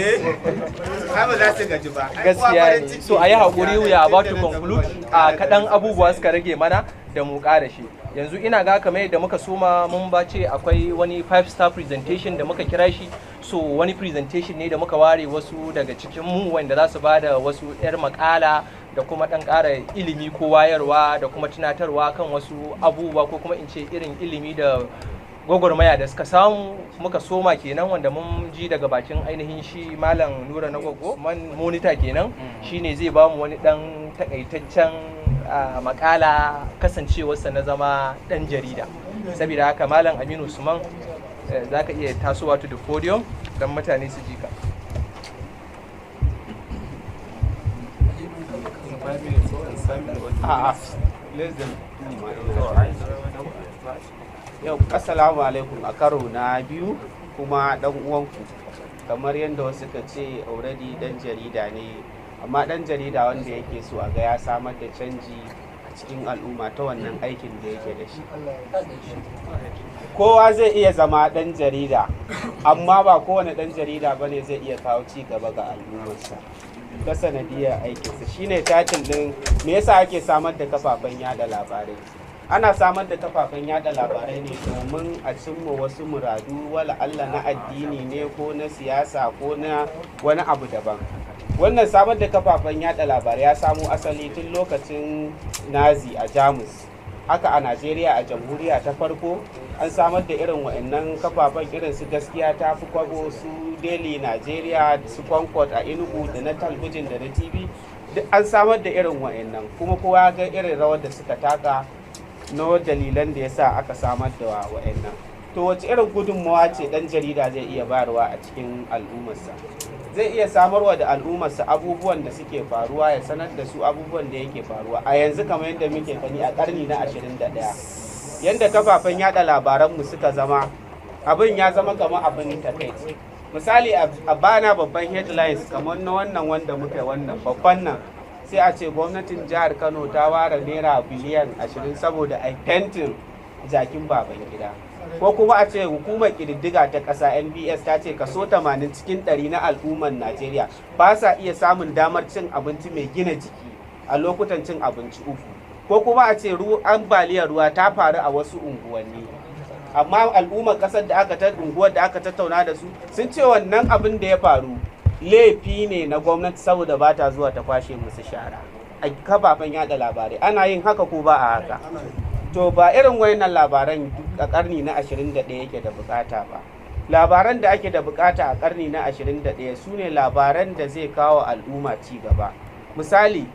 Ai ba za su gaji ba. Ai kowa gaskiya farin ne. ciki. So a yi haƙuri, we are about to Tun da na conclude. A kaɗan abubuwa suka rage mana da mu ƙara shi yanzu. Ina ga kamar yadda muka soma, mun ba ce akwai wani five star presentation da muka kira shi. So wani presentation ne da muka ware wasu daga cikin mu wanda za su ba da wasu 'yar makala da kuma ɗan ƙara ilimi ko wayarwa da kuma tunatarwa kan wasu abubuwa, ko kuma in ce irin ilimi da gwagwarmaya da suka samu. Muka soma kenan, wanda mun ji daga bakin ainihin shi Malam Nura na Gwaggo man monitor kenan, shine zai bamu wani dan takaitaccen makala, kasancewarsa na zama dan jarida. Saboda haka, Malam Aminu Usman, za ka iya tasowa to the podium don mutane su ji ka. A'a, less than. Yau, assalamu alaikum a karo na biyu. Kuma dan uwanku, kamar yadda wasu ka ce, already dan jarida ne, amma dan jarida wanda yake so a ga ya samar da canji a cikin al'umma ta wannan aikin da yake da shi. Kowa zai iya zama dan jarida, amma ba kowane dan jarida bane zai iya kawo ci gaba ga al'ummarsa ta sanadiyar aikinsa. Shine title din: me yasa ake samar da kafafen yada labarai? Ana samar da kafafen yada labarai ne domin a cimma wasu muradu, wala Allah na addini ne ko na siyasa ko na wani abu daban. Wannan samar da kafafen yada labarai ya samo asali tun lokacin Nazi a Jamus. Haka a Najeriya, a jamhuriya ta farko, an samar da irin wa'annan kafafen, irin su Gaskiya Ta Fi Kwabo, su Daily Nigeria, su Concord a Enugu, da na talbijin da na TV. Duk an samar da irin wa'annan, kuma kowa ga irin rawar da suka taka na dalilan da ya sa aka samar da wa'annan. To, wace irin gudunmawa ce dan jarida zai iya bayarwa a cikin al'ummarsa? Zai iya samarwa da al'ummarsa abubuwan da suke faruwa, ya sanar da su abubuwan da yake faruwa a yanzu. Kamar yadda muke gani a karni na 21, yadda kafafen yada labaranmu suka zama, abin ya zama kamar abin takaici. Misali, a bana babban headlines kamar na wannan wanda muka yi, wannan babban nan, sai a ce gwamnatin jihar Kano ta ware naira biliyan 20 saboda a fentin jakin baban gida, ko kuma a ce hukumar ƙididdiga ta ƙasa NBS ta ce kaso 80 cikin 100 na al'ummar Najeriya ba sa iya samun damar cin abinci mai gina jiki a lokutan cin abinci uku, ko kuma a ce ambaliyar ruwa ta faru a wasu unguwanni, amma al'ummar ƙasar da aka unguwar da aka tattauna da su sun ce wannan abin da ya faru laifi ne na gwamnati saboda ba ta zuwa ta kwashe musu shara. A kafafen yada labarai ana yin haka ko ba a haka? To, ba irin wayannan labaran a karni na 21 yake da bukata ba. Labaran da ake da bukata a karni na 21 su ne labaran da zai kawo al'umma ci gaba. Misali,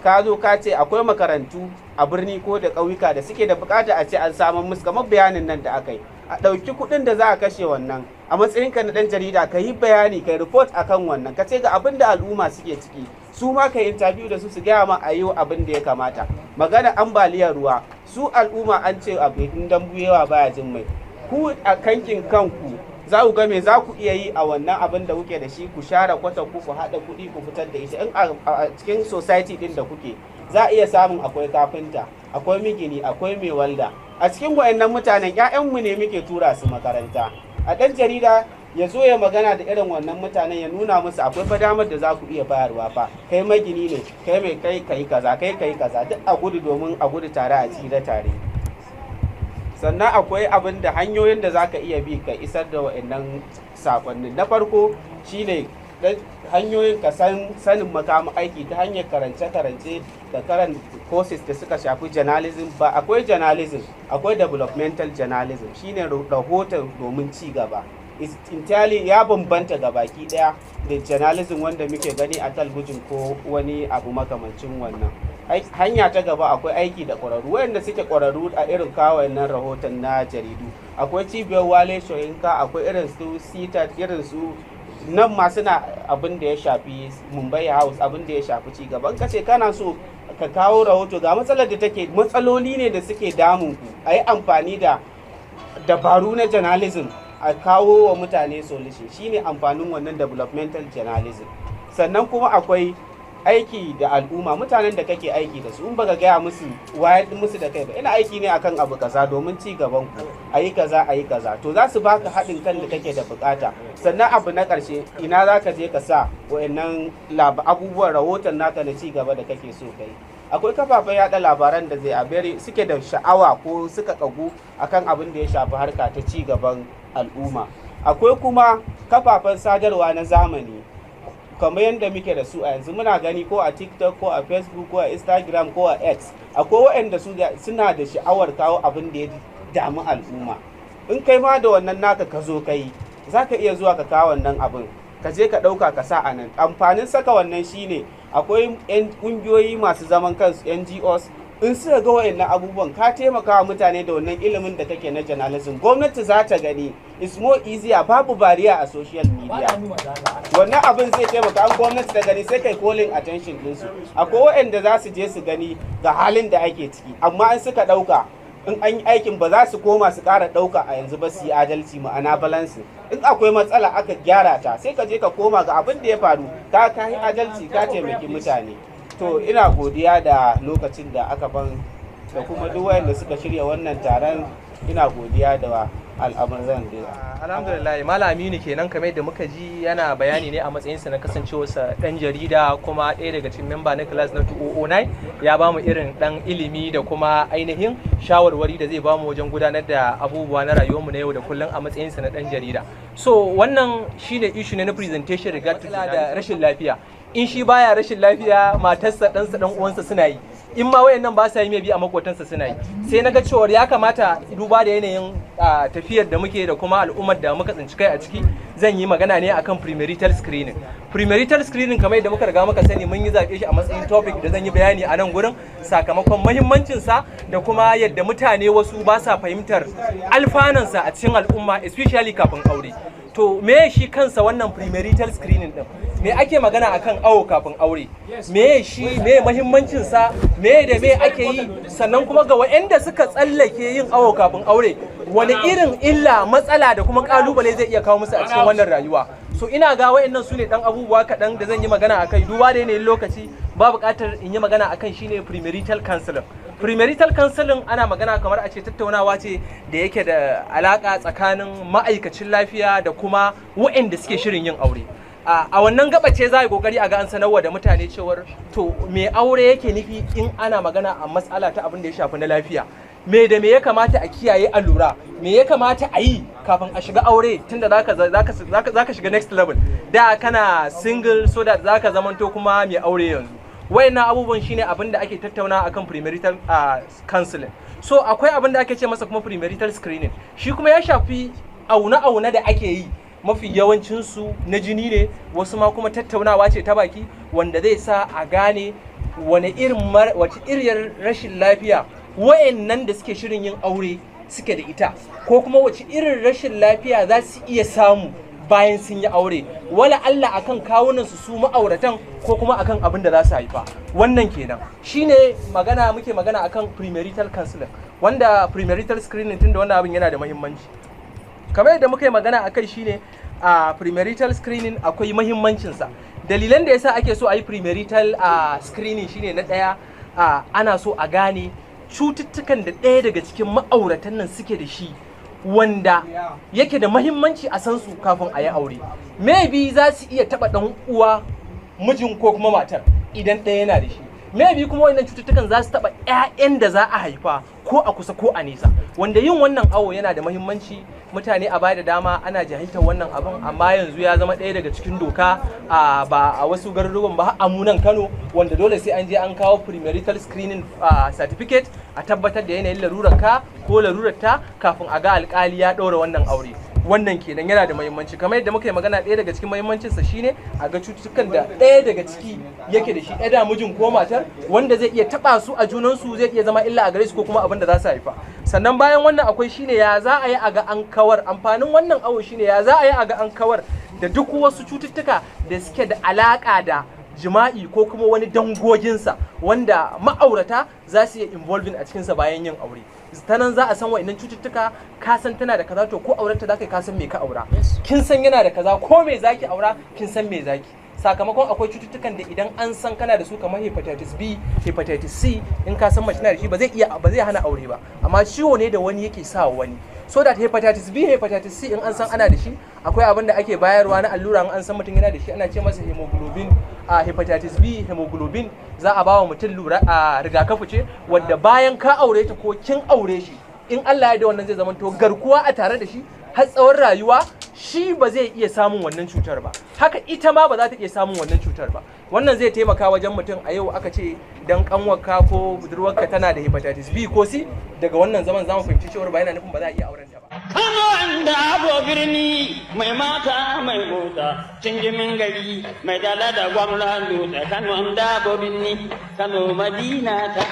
ka zo ka ce akwai makarantu a birni ko da ƙauyuka da suke da bukata a ce an samar musu, kamar bayanin nan da aka yi, a ɗauki kuɗin da za a kashe wannan. A matsayinka na ɗan jarida, ka yi bayani, ka yi report akan wannan, ka ce ga abin da al'umma suke ciki. Su ma ka yi interview da su, su gaya ma a yi abin da ya kamata. Magana ambaliyar ruwa, su al'umma an ce abu in dambu yawa baya jin mai. Ku a kankin kanku za ku ga me za ku iya yi a wannan abin da kuke da shi, ku share kwata, ku haɗa kuɗi ku fitar da ita. In a cikin society ɗin da kuke za a iya samun akwai kafinta, akwai migini, akwai mai walda, a cikin wayannan mutanen 'ya'yanmu ne muke tura su makaranta. A ɗan jarida ya zo ya magana da irin wannan mutanen, ya nuna musu akwai fa damar da za ku iya bayarwa fa. Kai magini ne, kai mai kai, kai kaza, kai kai kaza, duk a gudu domin a gudu tare a tsira tare. Sannan akwai abin da hanyoyin da za ka iya bi ka isar da wa'annan sakonnin. Na farko shine hanyoyin ka san sanin makamin aiki ta hanyar karance-karance da karanta courses da suka shafi journalism. Ba akwai journalism, akwai developmental journalism, shine rahoton domin ci gaba. Is entirely ya bambanta ga baki daya da journalism wanda muke gani a talbijin ko wani abu makamancin wannan. Hanya ta gaba, akwai aiki da ƙwararru wayanda suke ƙwararru a irin kawo nan rahoton na jaridu. Akwai cibiyar Wale Soyinka, akwai irin su CITAD, irin su nan ma suna abin da ya shafi Mumbai House, abin da ya shafi ci gaban. Kace kana so ka kawo rahoto ga matsalar da take, matsaloli ne da suke damun ku, a yi amfani da dabaru na journalism a kawo wa mutane solution. Shine amfanin wannan developmental journalism. Sannan kuma akwai Aiki da al'umma, mutanen da kake aiki da su, in baka gaya musu, wayar musu da kai ba, ina aiki ne akan abu kaza domin ci gaban ku, ayi kaza, ayi kaza, to za su baka haɗin kan da kake da bukata. Sannan abu na ƙarshe, ina za ka je ka sa wayannan abubuwan rahoton naka na ci gaba da kake so kai? Akwai kafafen yada labaran da zai a suke da sha'awa ko suka kagu akan abin da ya shafi harka ta ci gaban al'umma. Akwai kuma kafafen sadarwa na zamani kamar yadda muke da su a yanzu, muna gani ko a TikTok, ko a Facebook, ko a Instagram, ko a X. Akwai waɗanda su suna da sha'awar kawo abin da ya damu al'umma. In kai ma da wannan naka ka zo kai, za ka iya zuwa ka kawo wannan abin, ka je ka ɗauka ka sa a nan. Amfanin saka wannan shine akwai 'yan ƙungiyoyi masu zaman kansu, NGOs, in suka ga wayannan abubuwan, ka taimaka wa mutane da wannan ilimin da kake na journalism, gwamnati za ta gani. It's more easier, babu barrier a social media. Wannan abin zai taimaka an gwamnati ta gani, sai kai calling attention ɗinsu. Akwai waɗanda za su je su gani ga halin da ake ciki, amma an suka ɗauka, in an yi aikin, ba za su koma su ƙara ɗauka a yanzu ba su yi adalci, ma'ana balancing. In akwai matsala aka gyara ta, sai ka je ka koma ga abin da ya faru, ka yi adalci, ka taimaki mutane. To, ina godiya da lokacin da aka ban, da kuma duk wayanda suka shirya wannan taron, ina godiya da al'amuran da Alhamdulillah, Malam Aminu kenan. Kamar yadda muka ji, yana bayani ne a matsayinsa na kasancewarsa dan jarida kuma ɗaya daga cikin memba na class na 2009. Ya bamu irin dan ilimi da kuma ainihin shawarwari da zai bamu wajen gudanar da abubuwa na rayuwarmu na yau da kullum a matsayinsa na dan jarida. So wannan shine issue ne na presentation regard to da rashin lafiya. In shi baya rashin lafiya, matarsa, ɗansa, ɗan uwansa suna yi. In ma wayannan ba sa yi, mai bi a makotansa suna yi. Sai na ga cewar ya kamata, duba da yanayin tafiyar da muke da kuma al'ummar da muka tsinci kai a ciki, zan yi magana ne akan premarital screening. Premarital screening, kamar yadda muka riga muka sani, mun yi zaɓe shi a matsayin topic da zan yi bayani a nan gurin, sakamakon muhimmancinsa da kuma yadda mutane wasu ba sa fahimtar alfanansa a cikin al'umma, especially kafin aure. To, me shi kansa wannan premarital screening din? Me ake magana akan awo kafin aure? Me shi, me muhimmancin sa, me da me ake yi? Sannan kuma ga waɗanda suka tsallake yin awo kafin aure, wani irin illa, matsala da kuma kalubale zai iya kawo musu a cikin wannan rayuwa? So ina ga waɗannan su ne dan abubuwa kaɗan da zan yi magana akai. Duba da yanayin lokaci, ba buƙatar in yi magana akan shine premarital counseling. Premarital counseling ana magana kamar a ce tattaunawa ce da yake da alaka tsakanin ma'aikacin lafiya da kuma waɗanda suke shirin yin aure. A wannan gaba ce za a yi kokari a ga an sanarwa da mutane cewar, to, me aure yake nufi in ana magana a matsala ta abin da ya shafi na lafiya, me da me ya kamata a kiyaye, a lura, me ya kamata a yi kafin a shiga aure, tunda zaka shiga next level. Da kana single, so that zaka zamanto kuma mai aure yanzu. Wayannan abubuwan shine abin da ake tattauna akan premarital counseling. So akwai abin da ake ce masa kuma premarital screening. Shi kuma ya shafi aune-aune da ake yi, mafi yawancinsu na jini ne, wasu ma kuma tattaunawa ce ta baki, wanda zai sa a gane wani irin wace iriyar rashin lafiya wayannan da suke shirin yin aure suke da ita, ko kuma wace irin rashin lafiya za su iya samu bayan sun yi aure, wala Allah akan kawunan su, su ma'auratan, ko kuma akan abin da za su haifa. Wannan kenan shine magana muke magana akan premarital counseling, wanda premarital screening, tunda wannan abin yana da muhimmanci. Kamar yadda muka yi magana akai shine a premarital screening akwai muhimmancinsa. Dalilan da yasa ake so a yi premarital screening shine, na ɗaya, ana so a gane cututtukan da ɗaya daga cikin ma'auratan nan suke da shi, wanda yake da mahimmanci a san su kafin a yi aure. Maybe za su iya taɓa ɗan uwa mijin ko kuma matar idan ɗaya yana da shi. Maybe kuma wannan cututtukan za su taɓa 'ya'yan da za a haifa, ko a kusa ko a nesa, wanda yin wannan awo yana da mahimmanci. Mutane a baya da dama ana jahiltar wannan abin, amma yanzu ya zama ɗaya daga cikin doka a ba a wasu garuruwan ba, a munan Kano, wanda dole sai an je an kawo premarital screening certificate, a tabbatar da yanayin larurar ka ko larurar ta kafin a ga alkali ya ɗaura wannan aure. Wannan kenan, yana da muhimmanci. Kamar yadda muka yi magana, ɗaya daga cikin muhimmancinsa shine a ga cututtukan da ɗaya daga ciki yake da shi, ɗaya mijin ko matar, wanda zai iya taɓa su a junansu, zai iya zama illa a gare su ko kuma abin da za su haifa. Sannan bayan wannan akwai shine ya za a yi a ga an kawar. Amfanin wannan awo shine ya za a yi a ga an kawar da duk wasu cututtuka da suke da alaƙa da jima'i ko kuma wani dangoginsa, wanda ma'aurata za su iya involving a cikinsa bayan yin aure. Ta nan za a san wa'annan cututtuka. Ka san tana da kaza, to ko aurenta za ka yi, ka san me ka aura. Kin san yana da kaza, ko me zaki aura, kin san me zaki. Sakamakon akwai cututtukan da idan an san kana da su, kamar hepatitis B, hepatitis C, in ka san mace na da shi, ba zai iya, ba zai hana aure ba, amma ciwo ne da wani yake sa wani. So that hepatitis B, hepatitis C, in an san ana da shi, akwai abin da ake bayarwa na allura. In an san mutum yana da shi, ana ce masa hemoglobin a hepatitis B hemoglobin. Za a ba wa mutum lura a rigakafi ce wadda bayan ka aure ta ko kin aure shi, in Allah ya da, wannan zai zama to garkuwa a tare da shi har tsawon rayuwa. Shi ba zai iya samun wannan cutar ba, haka ita ma ba za ta iya samun wannan cutar ba. Wannan zai taimaka wajen mutum a yau aka ce dan kanwarka ko budurwarka tana da hepatitis B ko C, daga wannan zaman zamu fahimci cewa ba yana nufin ba za a iya auren ta ba. Kano da abo birni, mai mata mai mota, cinjimin gari, mai dala da gwamnan dutse, Kano da abo birni, Kano madina ta.